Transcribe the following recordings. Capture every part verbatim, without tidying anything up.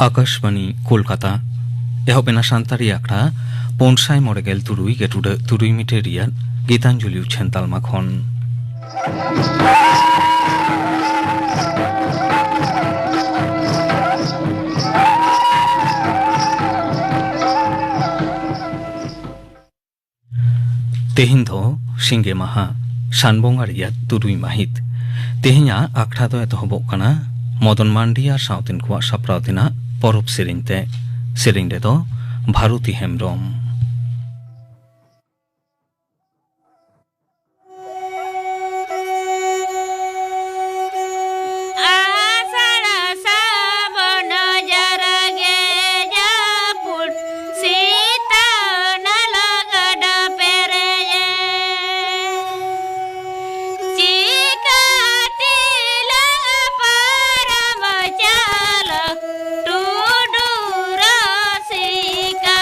ᱟᱠᱟᱥᱵᱟᱬᱤ ᱠᱳᱞᱠᱟᱛᱟ᱾ ᱮᱦᱚᱵ ᱮᱱᱟ ᱥᱟᱱᱛᱟᱲᱤ ᱟᱠᱷᱲᱟ ᱯᱩᱱ ᱥᱟᱭ ᱢᱚᱬᱮ ᱜᱮᱞ ᱛᱩᱨᱩᱭ ᱜᱮᱴᱩᱰᱟᱹᱜ ᱛᱩᱨᱩᱭ ᱢᱤᱴᱟᱨ ᱨᱮᱭᱟᱜ ᱜᱤᱛᱟᱧᱡᱚᱞᱤ ᱩᱪᱷᱟᱹᱱ ᱛᱟᱞᱢᱟ ᱠᱷᱚᱱ᱾ ᱛᱮᱦᱮᱧ ᱫᱚ ᱥᱤᱸᱜᱮ ᱢᱟᱦᱟ, ᱥᱟᱱ ᱵᱚᱸᱜᱟ ᱨᱮᱭᱟᱜ ᱛᱩᱨᱩᱭ ᱢᱟᱹᱦᱤᱛ᱾ ᱛᱮᱦᱮᱧᱟᱜ ᱟᱠᱷᱲᱟ ᱫᱚ ᱮᱛᱚᱦᱚᱵᱚᱜ ᱠᱟᱱᱟ ᱢᱚᱫᱚᱱ ᱢᱟᱱᱰᱤ ᱟᱨ ᱥᱟᱶᱛᱮᱱ ᱠᱚᱣᱟᱜ ᱥᱟᱯᱲᱟᱣ ᱛᱮᱱᱟᱜ ᱯᱚᱨᱚᱵᱽ ᱥᱮᱨᱮᱧ ᱛᱮ᱾ ᱥᱮᱨᱮᱧ ᱨᱮᱫᱚ ᱵᱷᱟᱨᱚᱛᱤ ᱦᱮᱢᱵᱽᱨᱚᱢ᱾ ᱟᱥᱟᱲ ᱥᱟᱵᱚᱱ ᱡᱟᱨᱜᱮ ᱡᱟᱹᱯᱩᱫ ᱥᱤᱛᱟᱹᱣ ᱱᱟᱞᱟ ᱜᱟᱰᱟ ᱯᱮᱨᱮᱡ ᱮ᱾ ᱪᱤᱠᱟᱹ ᱛᱤᱞᱟᱹ ᱯᱟᱨᱚᱢ ᱪᱟᱞ ᱴᱩᱰᱩ ᱨᱟᱥᱤᱠᱟ᱾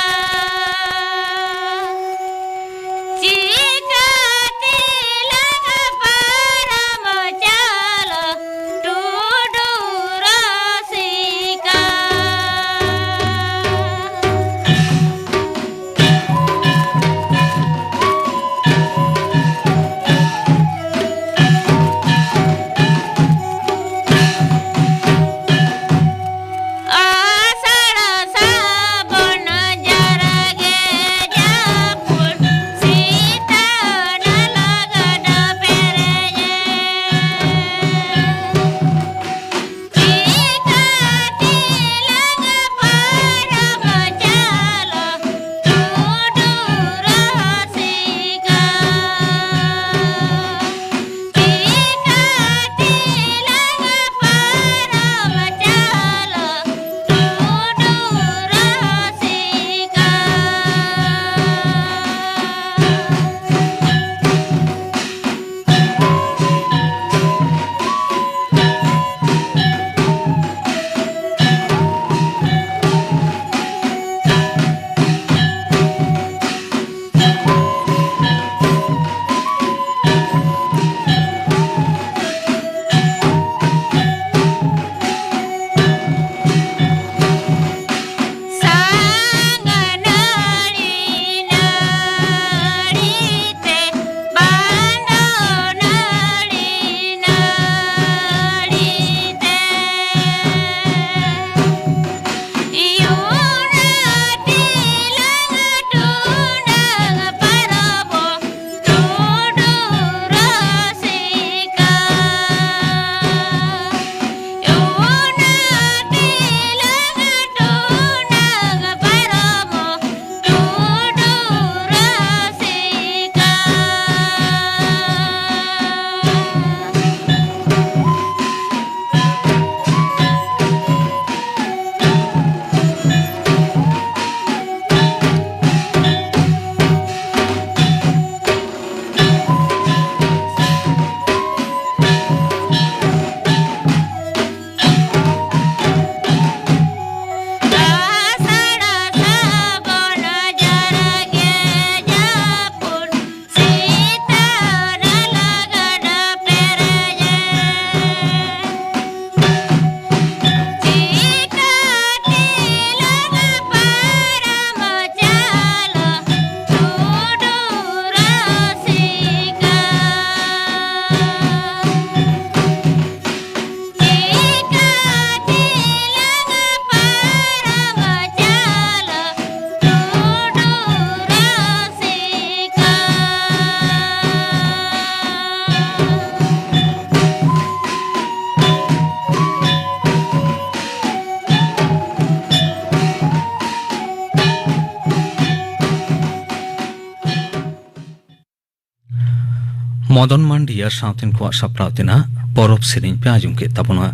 ᱢᱚᱫᱚᱱ ᱢᱟᱱᱰᱤ ᱟᱨ ᱥᱟᱶᱛᱮᱱ ᱠᱚᱣᱟᱜ ᱥᱟᱯᱲᱟᱣ ᱛᱮᱱᱟᱜ ᱯᱚᱨᱚᱵᱽ ᱥᱮᱨᱮᱧ ᱯᱮ ᱟᱸᱡᱚᱢ ᱠᱮᱫ ᱛᱟᱵᱚᱱᱟ᱾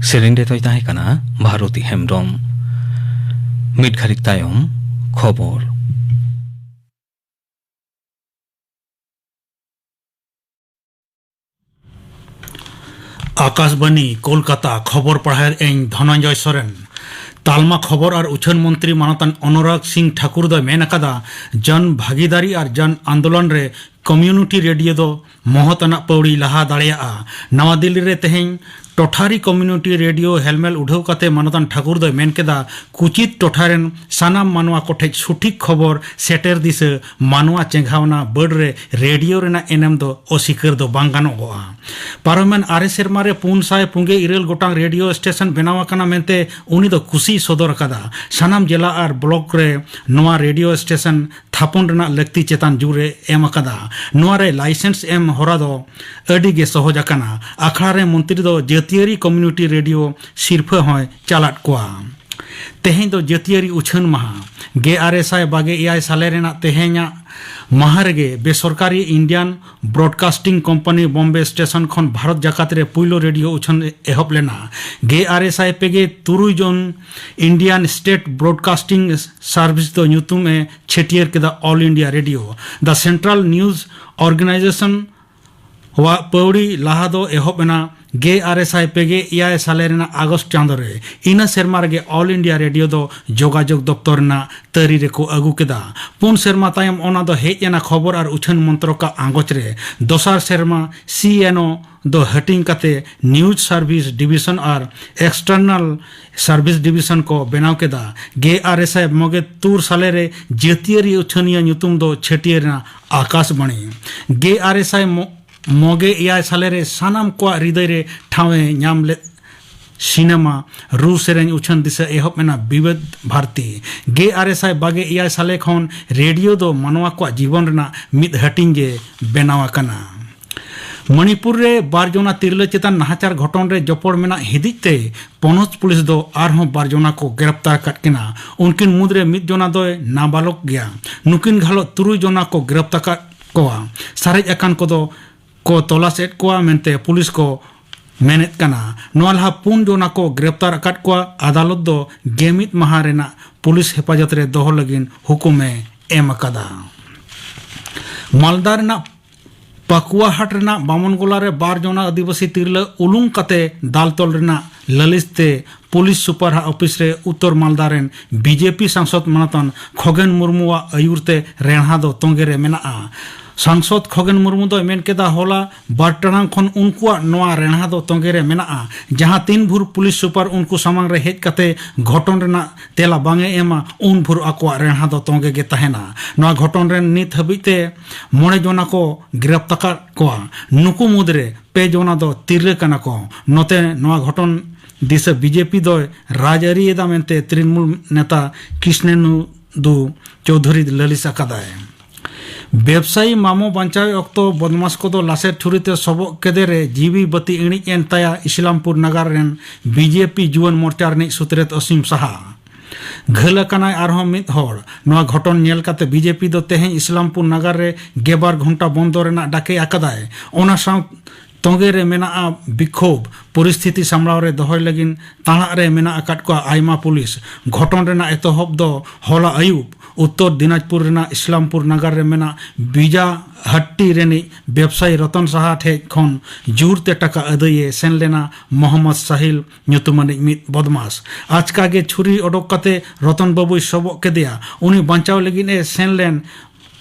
ᱥᱮᱨᱮᱧ ᱨᱮᱫᱚᱭ ᱛᱟᱦᱮᱸ ᱠᱟᱱᱟ ᱵᱷᱟᱨᱚᱛᱤ ᱦᱮᱢᱵᱽᱨᱚᱢ᱾ ᱢᱤᱫ ᱜᱷᱟᱹᱲᱤᱡ ᱛᱟᱭᱚᱢ ᱠᱷᱚᱵᱚᱨ᱾ ᱟᱠᱟᱥᱵᱟᱱᱤ ᱠᱳᱞᱠᱟᱛᱟ, ᱠᱷᱚᱵᱚᱨ ᱯᱟᱲᱦᱟᱣᱮᱫ ᱟᱹᱧ ᱫᱷᱚᱱᱚᱱᱡᱚᱭ ᱥᱚᱨᱮᱱ᱾ ᱛᱟᱞᱢᱟ ᱠᱷᱚᱵᱚᱨ ᱟᱨ ᱩᱪᱷᱟᱹᱱ ᱢᱚᱱᱛᱨᱤ ᱢᱟᱱᱚᱛᱟᱱ ᱚᱱᱩᱨᱟᱜᱽ ᱥᱤᱝ ᱴᱷᱟᱠᱩᱨ ᱫᱚᱭ ᱢᱮᱱ ᱟᱠᱟᱫᱟ, ᱡᱚᱱ ᱵᱷᱟᱜᱤᱫᱟᱨᱤ ᱟᱨ ᱡᱚᱱ ᱟᱱᱫᱳᱞᱚᱱ ᱨᱮ ᱠᱚᱢᱭᱩᱱᱤᱴᱤ ᱨᱮᱰᱤᱭᱳ ᱫᱚ ᱢᱚᱦᱚᱛ ᱟᱱᱟᱜ ᱯᱟᱹᱣᱲᱤ ᱞᱟᱦᱟ ᱫᱟᱲᱮᱭᱟᱜᱼᱟ᱾ ᱱᱟᱣᱟ ᱫᱤᱞᱞᱤ ᱨᱮ ᱛᱮᱦᱮᱧ ᱴᱚᱴᱷᱟᱨᱤ ᱠᱚᱢᱭᱩᱱᱤᱴᱤ ᱨᱮᱰᱤᱭᱳ ᱦᱮᱞᱢᱮᱞ ᱩᱰᱷᱟᱹᱣ ᱠᱟᱛᱮ ᱢᱟᱱᱚᱛᱟᱱ ᱴᱷᱟᱠᱩᱨ ᱫᱚᱭ ᱢᱮᱱ ᱠᱮᱫᱟ, ᱠᱩᱪᱤᱛ ᱴᱚᱴᱷᱟ ᱨᱮᱱ ᱥᱟᱱᱟᱢ ᱢᱟᱱᱣᱟ ᱠᱚᱴᱷᱮᱡ ᱥᱚᱴᱷᱤᱠ ᱠᱷᱚᱵᱚᱨ ᱥᱮᱴᱮᱨ ᱫᱤᱥᱟᱹ ᱢᱟᱱᱣᱟ ᱪᱮᱸᱜᱷᱟᱣᱱᱟ ᱵᱟᱹᱰ ᱨᱮ ᱨᱮᱰᱤᱭᱳ ᱨᱮᱱᱟᱜ ᱮᱱᱮᱢ ᱫᱚ ᱚᱥᱤᱠᱟᱹᱨ ᱫᱚ ᱵᱟᱝ ᱜᱟᱱᱚᱜᱚᱜᱼᱟ᱾ ᱯᱟᱨᱚᱢᱮᱱ ᱟᱨᱮ ᱥᱮᱨᱢᱟ ᱨᱮ ᱯᱩᱱ ᱥᱟᱭ ᱯᱩᱱ ᱜᱮᱞ ᱤᱨᱟᱹᱞ ᱜᱚᱴᱟᱝ ᱨᱮᱰᱤᱭᱳ ᱥᱴᱮᱥᱚᱱ ᱵᱮᱱᱟᱣ ᱟᱠᱟᱱᱟ ᱢᱮᱱᱛᱮ ᱩᱱᱤ ᱫᱚ ᱠᱩᱥᱤᱭ ᱥᱚᱫᱚᱨ ᱟᱠᱟᱫᱟ᱾ ᱥᱟᱱᱟᱢ ᱡᱮᱞᱟ ᱟᱨ ᱵᱞᱚᱠ ᱨᱮ ᱱᱚᱣᱟ ᱨᱮᱰᱤᱭᱳ ᱥᱴᱮᱥᱚᱱ ᱛᱷᱟᱯᱚᱱ ᱨᱮᱱᱟᱜ ᱞᱟᱹᱠᱛᱤ ᱪᱮᱛᱟᱱ ᱡᱳᱨ ᱮ ᱮᱢ ᱟᱠᱟᱫᱟ᱾ ᱱᱚᱣᱟ ᱨᱮ ᱞᱟᱭᱥᱮᱱᱥ ᱮᱢ ᱦᱚᱨᱟ ᱫᱚ ᱟᱹᱰᱤ ᱜᱮ ᱥᱚᱦᱚᱡ ᱟᱠᱟᱱᱟ᱾ ᱟᱠᱷᱲᱟ ᱨᱮ ᱢᱚᱱᱛᱨᱤ ᱫᱚ ᱡᱟᱹᱛᱤᱭᱟᱹᱨᱤ ᱠᱚᱢᱭᱩᱱᱤᱴᱤ ᱨᱮᱰᱤᱭᱳ ᱥᱤᱨᱯᱷᱟᱹ ᱦᱚᱸᱭ ᱪᱟᱞᱟᱫ ᱠᱚᱣᱟ᱾ ᱛᱮᱦᱮᱧ ᱫᱚ ᱡᱟᱹᱛᱤᱭᱟᱹᱨᱤ ᱩᱪᱷᱟᱹᱱ ᱢᱟᱦᱟ᱾ ᱜᱮᱞ ᱟᱨᱮ ᱥᱟᱭ ᱵᱟᱜᱮ ᱮᱭᱟᱭ ᱥᱟᱞᱮ ᱨᱮᱱᱟᱜ ᱛᱮᱦᱮᱧᱟᱜ ᱢᱟᱦᱟ ᱨᱮᱜᱮ ᱵᱮᱥᱚᱨᱠᱟᱨᱤ Indian broadcasting company Bombay station ᱠᱷᱚᱱ ᱵᱷᱟᱨᱚᱛ ᱡᱟᱠᱟᱛ ᱨᱮ ᱯᱩᱭᱞᱩ ᱨᱮᱰᱤᱭᱳ ᱩᱪᱷᱟᱹᱱ ᱮᱦᱚᱵ ᱞᱮᱱᱟ᱾ ᱜᱮᱞ ᱟᱨᱮ ᱥᱟᱭ ᱯᱮ ᱜᱮ ᱛᱩᱨᱩᱭ ᱡᱚᱱ ᱤᱱᱰᱤᱭᱟᱱ ᱥᱴᱮᱴ ᱵᱨᱚᱰᱠᱟᱥᱴᱤᱝ ᱥᱟᱨᱵᱷᱤᱥ ᱫᱚ ᱧᱩᱛᱩᱢ ᱮ ᱪᱷᱟᱹᱴᱭᱟᱹᱨ ᱠᱮᱫᱟ ᱚᱞ ᱤᱱᱰᱤᱭᱟ ᱨᱮᱰᱤᱭᱳ᱾ ᱫᱟ ᱥᱮᱱᱴᱨᱟᱞ ᱱᱤᱭᱩᱡᱽ ᱚᱨᱜᱟᱱᱟᱭᱡᱮᱥᱚᱱ ᱣᱟᱜ ᱯᱟᱹᱣᱲᱤ ᱞᱟᱦᱟ ᱫᱚ ᱮᱦᱚᱵ ᱮᱱᱟ ᱜᱮᱞ ᱟᱨᱮ ᱥᱟᱭ ᱯᱮ ᱜᱮᱞ ᱮᱭᱟᱭ ᱥᱟᱞᱮ ᱨᱮᱱᱟᱜ ᱟᱜᱚᱥᱴ ᱪᱟᱸᱫᱚ ᱨᱮ᱾ ᱤᱱᱟᱹ ᱥᱮᱨᱢᱟ ᱨᱮᱜᱮ ᱚᱞ ᱤᱱᱰᱤᱭᱟ ᱨᱮᱰᱤᱭᱳ ᱫᱚ ᱡᱳᱜᱟᱡᱳᱜᱽ ᱫᱚᱯᱛᱚᱨ ᱨᱮᱱᱟᱜ ᱛᱟᱹᱨᱤ ᱨᱮᱠᱚ ᱟᱹᱜᱩ ᱠᱮᱫᱟ᱾ ᱯᱩᱱ ᱥᱮᱨᱢᱟ ᱛᱟᱭᱚᱢ ᱚᱱᱟ ᱫᱚ ᱦᱮᱡ ᱮᱱᱟ ᱠᱷᱚᱵᱚᱨ ᱟᱨ ᱩᱪᱷᱟᱹᱱ ᱢᱚᱱᱛᱨᱚᱠᱟᱜ ᱟᱸᱜᱚᱪ ᱨᱮ᱾ ᱫᱚᱥᱟᱨ ᱥᱮᱨᱢᱟ ᱥᱤ ᱮᱱ ᱳ ᱫᱚ ᱦᱟᱹᱴᱤᱧ ᱠᱟᱛᱮ ᱱᱤᱭᱩᱡᱽ ᱥᱟᱨᱵᱷᱤᱥ ᱰᱤᱵᱤᱥᱚᱱ ᱟᱨ ᱮᱠᱥᱴᱟᱨᱱᱟᱞ ᱥᱟᱨᱵᱷᱤᱥ ᱰᱤᱵᱤᱥᱚᱱ ᱠᱚ ᱵᱮᱱᱟᱣ ᱠᱮᱫᱟ᱾ ᱜᱮᱞ ᱟᱨᱮ ᱥᱟᱭ ᱢᱚᱜᱮ ᱛᱩᱨ ᱥᱟᱞᱮ ᱨᱮ ᱡᱟᱹᱛᱤᱭᱟᱹᱨᱤ ᱩᱪᱷᱟᱹᱱᱤᱭᱟᱹ ᱧᱩᱛᱩᱢ ᱫᱚ ᱪᱷᱟᱹᱴᱭᱟᱹᱨ ᱮᱱᱟ ᱟᱠᱟᱥᱵᱟᱬᱤ᱾ ᱜᱮᱞ ᱟᱨᱮ ᱥᱟᱭ ᱢᱚ-, ᱢᱚᱜᱮ ᱮᱭᱟᱭ ᱥᱟᱞᱮ ᱨᱮ ᱥᱟᱱᱟᱢ ᱠᱚᱣᱟᱜ ᱦᱨᱤᱫᱟᱹᱭ ᱨᱮ ᱴᱷᱟᱶ ᱮ ᱧᱟᱢ ᱞᱮᱫ ᱥᱤᱱᱮᱢᱟ, ᱨᱩ ᱥᱮᱨᱮᱧ ᱩᱪᱷᱟᱹᱱ ᱫᱤᱥᱟᱹ ᱮᱦᱚᱵ ᱮᱱᱟ ᱵᱤᱵᱤᱫᱷ ᱵᱷᱟᱨᱛᱤ᱾ ᱜᱮᱞ ᱟᱨᱮ ᱥᱟᱭ ᱵᱟᱜᱮ ᱮᱭᱟᱭ ᱥᱟᱞᱮ ᱠᱷᱚᱱ ᱨᱮᱰᱤᱭᱳ ᱫᱚ ᱢᱟᱱᱣᱟ ᱠᱚᱣᱟᱜ ᱡᱤᱵᱚᱱ ᱨᱮᱱᱟᱜ ᱢᱤᱫ ᱦᱟᱹᱴᱤᱧ ᱜᱮ ᱵᱮᱱᱟᱣ ᱟᱠᱟᱱᱟ᱾ ᱢᱚᱱᱤᱯᱩᱨ ᱨᱮ ᱵᱟᱨ ᱡᱚᱱᱟ ᱛᱤᱨᱞᱟᱹ ᱪᱮᱛᱟᱱ ᱱᱟᱦᱟᱪᱟᱨ ᱜᱷᱚᱴᱚᱱ ᱨᱮ ᱡᱚᱯᱚᱲ ᱢᱮᱱᱟᱜ ᱦᱤᱫᱤᱡ ᱛᱮ ᱯᱚᱱᱚᱛ ᱯᱩᱞᱤᱥ ᱫᱚ ᱟᱨᱦᱚᱸ ᱵᱟᱨ ᱡᱚᱱᱟ ᱠᱚ ᱜᱨᱮᱯᱛᱟᱨ ᱟᱠᱟᱫ ᱠᱤᱱᱟ᱾ ᱩᱱᱠᱤᱱ ᱢᱩᱫᱽᱨᱮ ᱢᱤᱫ ᱡᱚᱱᱟ ᱫᱚᱭ ᱱᱟᱵᱟᱞᱚᱠ ᱜᱮᱭᱟ᱾ ᱱᱩᱠᱤᱱ ᱜᱷᱟᱹᱞᱚᱜ ᱛᱩᱨᱩᱭ ᱡᱚᱱᱟ ᱠᱚ ᱜᱨᱮᱯᱛᱟᱨ ᱟᱠᱟᱫ ᱠᱚᱣᱟ᱾ ᱥᱟᱨᱮᱡ ᱟᱠᱟᱱ ᱠᱚᱫᱚ ᱠᱚ ᱛᱚᱞᱟᱥ ᱮᱫ ᱠᱚᱣᱟ ᱢᱮᱱᱛᱮ ᱯᱩᱞᱤᱥ ᱠᱚ ᱢᱮᱱᱮᱫ ᱠᱟᱱᱟ᱾ ᱱᱚᱣᱟ ᱞᱟᱦᱟ ᱯᱩᱱ ᱡᱚᱱᱟ ᱠᱚ ᱜᱨᱮᱯᱛᱟᱨ ᱟᱠᱟᱫ ᱠᱚᱣᱟ᱾ ᱟᱫᱟᱞᱚᱛ ᱫᱚ ᱜᱮᱢᱤᱫ ᱢᱟᱦᱟ ᱨᱮᱱᱟᱜ ᱯᱩᱞᱤᱥ ᱦᱮᱯᱟᱡᱚᱛ ᱨᱮ ᱫᱚᱦᱚ ᱞᱟᱹᱜᱤᱫ ᱦᱩᱠᱩᱢᱮ ᱮᱢ ᱟᱠᱟᱫᱟ᱾ ᱢᱟᱞᱫᱟ ᱨᱮᱱᱟᱜ ᱯᱟᱠᱩᱣᱟᱦᱟᱴ ᱨᱮᱱᱟᱜ ᱵᱟᱢᱚᱱᱜᱳᱞᱟ ᱨᱮ ᱵᱟᱨ ᱡᱚᱱᱟ ᱟᱹᱫᱤᱵᱟᱹᱥᱤ ᱛᱤᱨᱞᱟᱹ ᱩᱞᱩᱝ ᱠᱟᱛᱮ ᱫᱟᱞ ᱛᱚᱞ ᱨᱮᱱᱟᱜ ᱞᱟᱹᱞᱤᱥ ᱛᱮ ᱯᱩᱞᱤᱥ ᱥᱩᱯᱟᱨ ᱟᱜ ᱚᱯᱷᱤᱥ ᱨᱮ ᱩᱛᱛᱚᱨ ᱢᱟᱞᱫᱟ ᱨᱮᱱ ᱵᱤᱡᱮᱯᱤ ᱥᱟᱝᱥᱚᱫ ᱢᱟᱱᱚᱛᱟᱱ ᱠᱷᱚᱜᱮᱱ ᱢᱩᱨᱢᱩᱣᱟᱜ ᱟᱹᱭᱩᱨ ᱛᱮ ᱨᱮᱬᱦᱟ ᱫᱚ ᱛᱚᱸᱜᱮ ᱨᱮ ᱢᱮᱱᱟᱜᱼᱟ᱾ ᱥᱟᱝᱥᱚᱫ ᱠᱷᱚᱜᱮᱱ ᱢᱩᱨᱢᱩ ᱫᱚᱭ ᱢᱮᱱ ᱠᱮᱫᱟ, ᱦᱚᱞᱟ ᱵᱟᱨ ᱴᱟᱲᱟᱝ ᱠᱷᱚᱱ ᱩᱱᱠᱩᱣᱟᱜ ᱱᱚᱣᱟ ᱨᱮᱬᱦᱟ ᱫᱚ ᱛᱚᱸᱜᱮ ᱨᱮ ᱢᱮᱱᱟᱜᱼᱟ᱾ ᱡᱟᱦᱟᱸ ᱛᱤᱱ ᱵᱷᱳᱨ ᱯᱩᱞᱤᱥ ᱥᱩᱯᱟᱨ ᱩᱱᱠᱩ ᱥᱟᱢᱟᱝ ᱨᱮ ᱦᱮᱡ ᱠᱟᱛᱮ ᱜᱷᱚᱴᱚᱱ ᱨᱮᱱᱟᱜ ᱛᱮᱞᱟ ᱵᱟᱝ ᱮ ᱮᱢᱟ, ᱩᱱ ᱵᱷᱳᱨ ᱟᱠᱚᱣᱟᱜ ᱨᱮᱬᱦᱟ ᱫᱚ ᱛᱚᱸᱜᱮ ᱜᱮ ᱛᱟᱦᱮᱱᱟ᱾ ᱱᱚᱣᱟ ᱜᱷᱚᱴᱚᱱ ᱨᱮᱱ ᱱᱤᱛ ᱦᱟᱹᱵᱤᱡ ᱛᱮ ᱢᱚᱬᱮ ᱡᱚᱱᱟ ᱠᱚ ᱜᱨᱮᱯᱛᱟᱨ ᱟᱠᱟᱫ ᱠᱚᱣᱟ᱾ ᱱᱩᱠᱩ ᱢᱩᱫᱽᱨᱮ ᱯᱮ ᱡᱚᱱᱟ ᱫᱚ ᱛᱤᱨᱞᱟᱹ ᱠᱟᱱᱟ ᱠᱚ᱾ ᱱᱚᱛᱮ ᱱᱚᱣᱟ ᱜᱷᱚᱴᱚᱱ ᱫᱤᱥᱟᱹ ᱵᱤᱡᱮᱯᱤ ᱫᱚᱭ ᱨᱟᱡᱽᱟᱹᱨᱤ ᱮᱫᱟ ᱢᱮᱱᱛᱮ ᱛᱨᱤᱱᱢᱩᱞ ᱱᱮᱛᱟ ᱠᱨᱤᱥᱱᱮᱱᱫᱩ ᱪᱳᱣᱫᱷᱩᱨᱤ ᱞᱟᱹᱞᱤᱥ ᱟᱠᱟᱫᱟᱭ᱾ ᱵᱮᱵᱽᱥᱟᱭᱤ ᱢᱟᱢᱚ ᱵᱟᱧᱪᱟᱣ ᱚᱠᱛᱚ ᱵᱚᱫᱢᱟᱥ ᱠᱚᱫᱚ ᱞᱟᱥᱮᱨ ᱪᱷᱩᱨᱤ ᱛᱮ ᱥᱚᱵᱚᱜ ᱠᱮᱫᱮ ᱨᱮ ᱡᱤᱣᱤ ᱵᱟᱹᱛᱤ ᱤᱬᱤᱡ ᱮᱱ ᱛᱟᱭᱟ ᱤᱥᱞᱟᱢᱯᱩᱨ ᱱᱟᱜᱟᱨ ᱨᱮᱱ ᱵᱤᱡᱮᱯᱤ ᱡᱩᱣᱟᱹᱱ ᱢᱚᱨᱪᱟ ᱨᱤᱱᱤᱡ ᱥᱩᱛᱨᱮᱛ ᱚᱥᱤᱢ ᱥᱟᱦᱟ᱾ ᱜᱷᱟᱹᱞ ᱟᱠᱟᱱᱟᱭ ᱟᱨᱦᱚᱸ ᱢᱤᱫ ᱦᱚᱲ᱾ ᱱᱚᱣᱟ ᱜᱷᱚᱴᱚᱱ ᱧᱮᱞ ᱠᱟᱛᱮ ᱵᱤᱡᱮᱯᱤ ᱫᱚ ᱛᱮᱦᱮᱧ ᱤᱥᱞᱟᱢᱯᱩᱨ ᱱᱟᱜᱟᱨ ᱨᱮ ᱜᱮᱵᱟᱨ ᱜᱷᱚᱱᱴᱟ ᱵᱚᱱᱫᱚ ᱨᱮᱱᱟᱜ ᱰᱟᱠᱮ ᱟᱠᱟᱫᱟᱭ᱾ ᱚᱱᱟ ᱥᱟᱶ ᱛᱚᱸᱜᱮ ᱨᱮ ᱢᱮᱱᱟᱜᱼᱟ ᱵᱤᱠᱷᱳᱵ᱾ ᱯᱚᱨᱤᱥᱛᱷᱤᱛᱤ ᱥᱟᱢᱵᱲᱟᱣ ᱨᱮ ᱫᱚᱦᱚᱭ ᱞᱟᱹᱜᱤᱫ ᱛᱟᱲᱟᱜ ᱨᱮ ᱢᱮᱱᱟᱜ ᱟᱠᱟᱫ ᱠᱚᱣᱟ ᱟᱭᱢᱟ ᱯᱩᱞᱤᱥ᱾ ᱜᱷᱚᱴᱚᱱ ᱨᱮᱱᱟᱜ ᱮᱛᱚᱦᱚᱵ ᱫᱚ ᱦᱚᱞᱟ ᱟᱹᱭᱩᱵ ᱩᱛᱛᱚᱨ ᱫᱤᱱᱟᱡᱽᱯᱩᱨ ᱨᱮᱱᱟᱜ ᱤᱥᱞᱟᱢᱯᱩᱨ ᱱᱟᱜᱟᱨ ᱨᱮ ᱢᱮᱱᱟᱜ ᱵᱤᱡᱟ ᱦᱟᱴᱴᱤ ᱨᱮᱱᱤᱡ ᱵᱮᱵᱽᱥᱟᱭᱤ ᱨᱚᱛᱚᱱ ᱥᱟᱦᱟ ᱴᱷᱮᱡ ᱠᱷᱚᱱ ᱡᱳᱨ ᱛᱮ ᱴᱟᱠᱟ ᱟᱹᱫᱟᱹᱭᱮ ᱥᱮᱱ ᱞᱮᱱᱟ ᱢᱚᱦᱚᱢᱢᱚᱫᱽ ᱥᱟᱦᱤᱞ ᱧᱩᱛᱩᱢᱟᱱᱤᱡ ᱢᱤᱫ ᱵᱚᱫᱢᱟᱥ᱾ ᱟᱪᱠᱟ ᱜᱮ ᱪᱷᱩᱨᱤ ᱚᱰᱚᱠ ᱠᱟᱛᱮ ᱨᱚᱛᱚᱱ ᱵᱟᱹᱵᱩᱭ ᱥᱚᱵᱚᱜ ᱠᱮᱫᱮᱭᱟ᱾ ᱩᱱᱤ ᱵᱟᱧᱪᱟᱣ ᱞᱟᱹᱜᱤᱫ ᱮ ᱥᱮᱱ ᱞᱮᱱ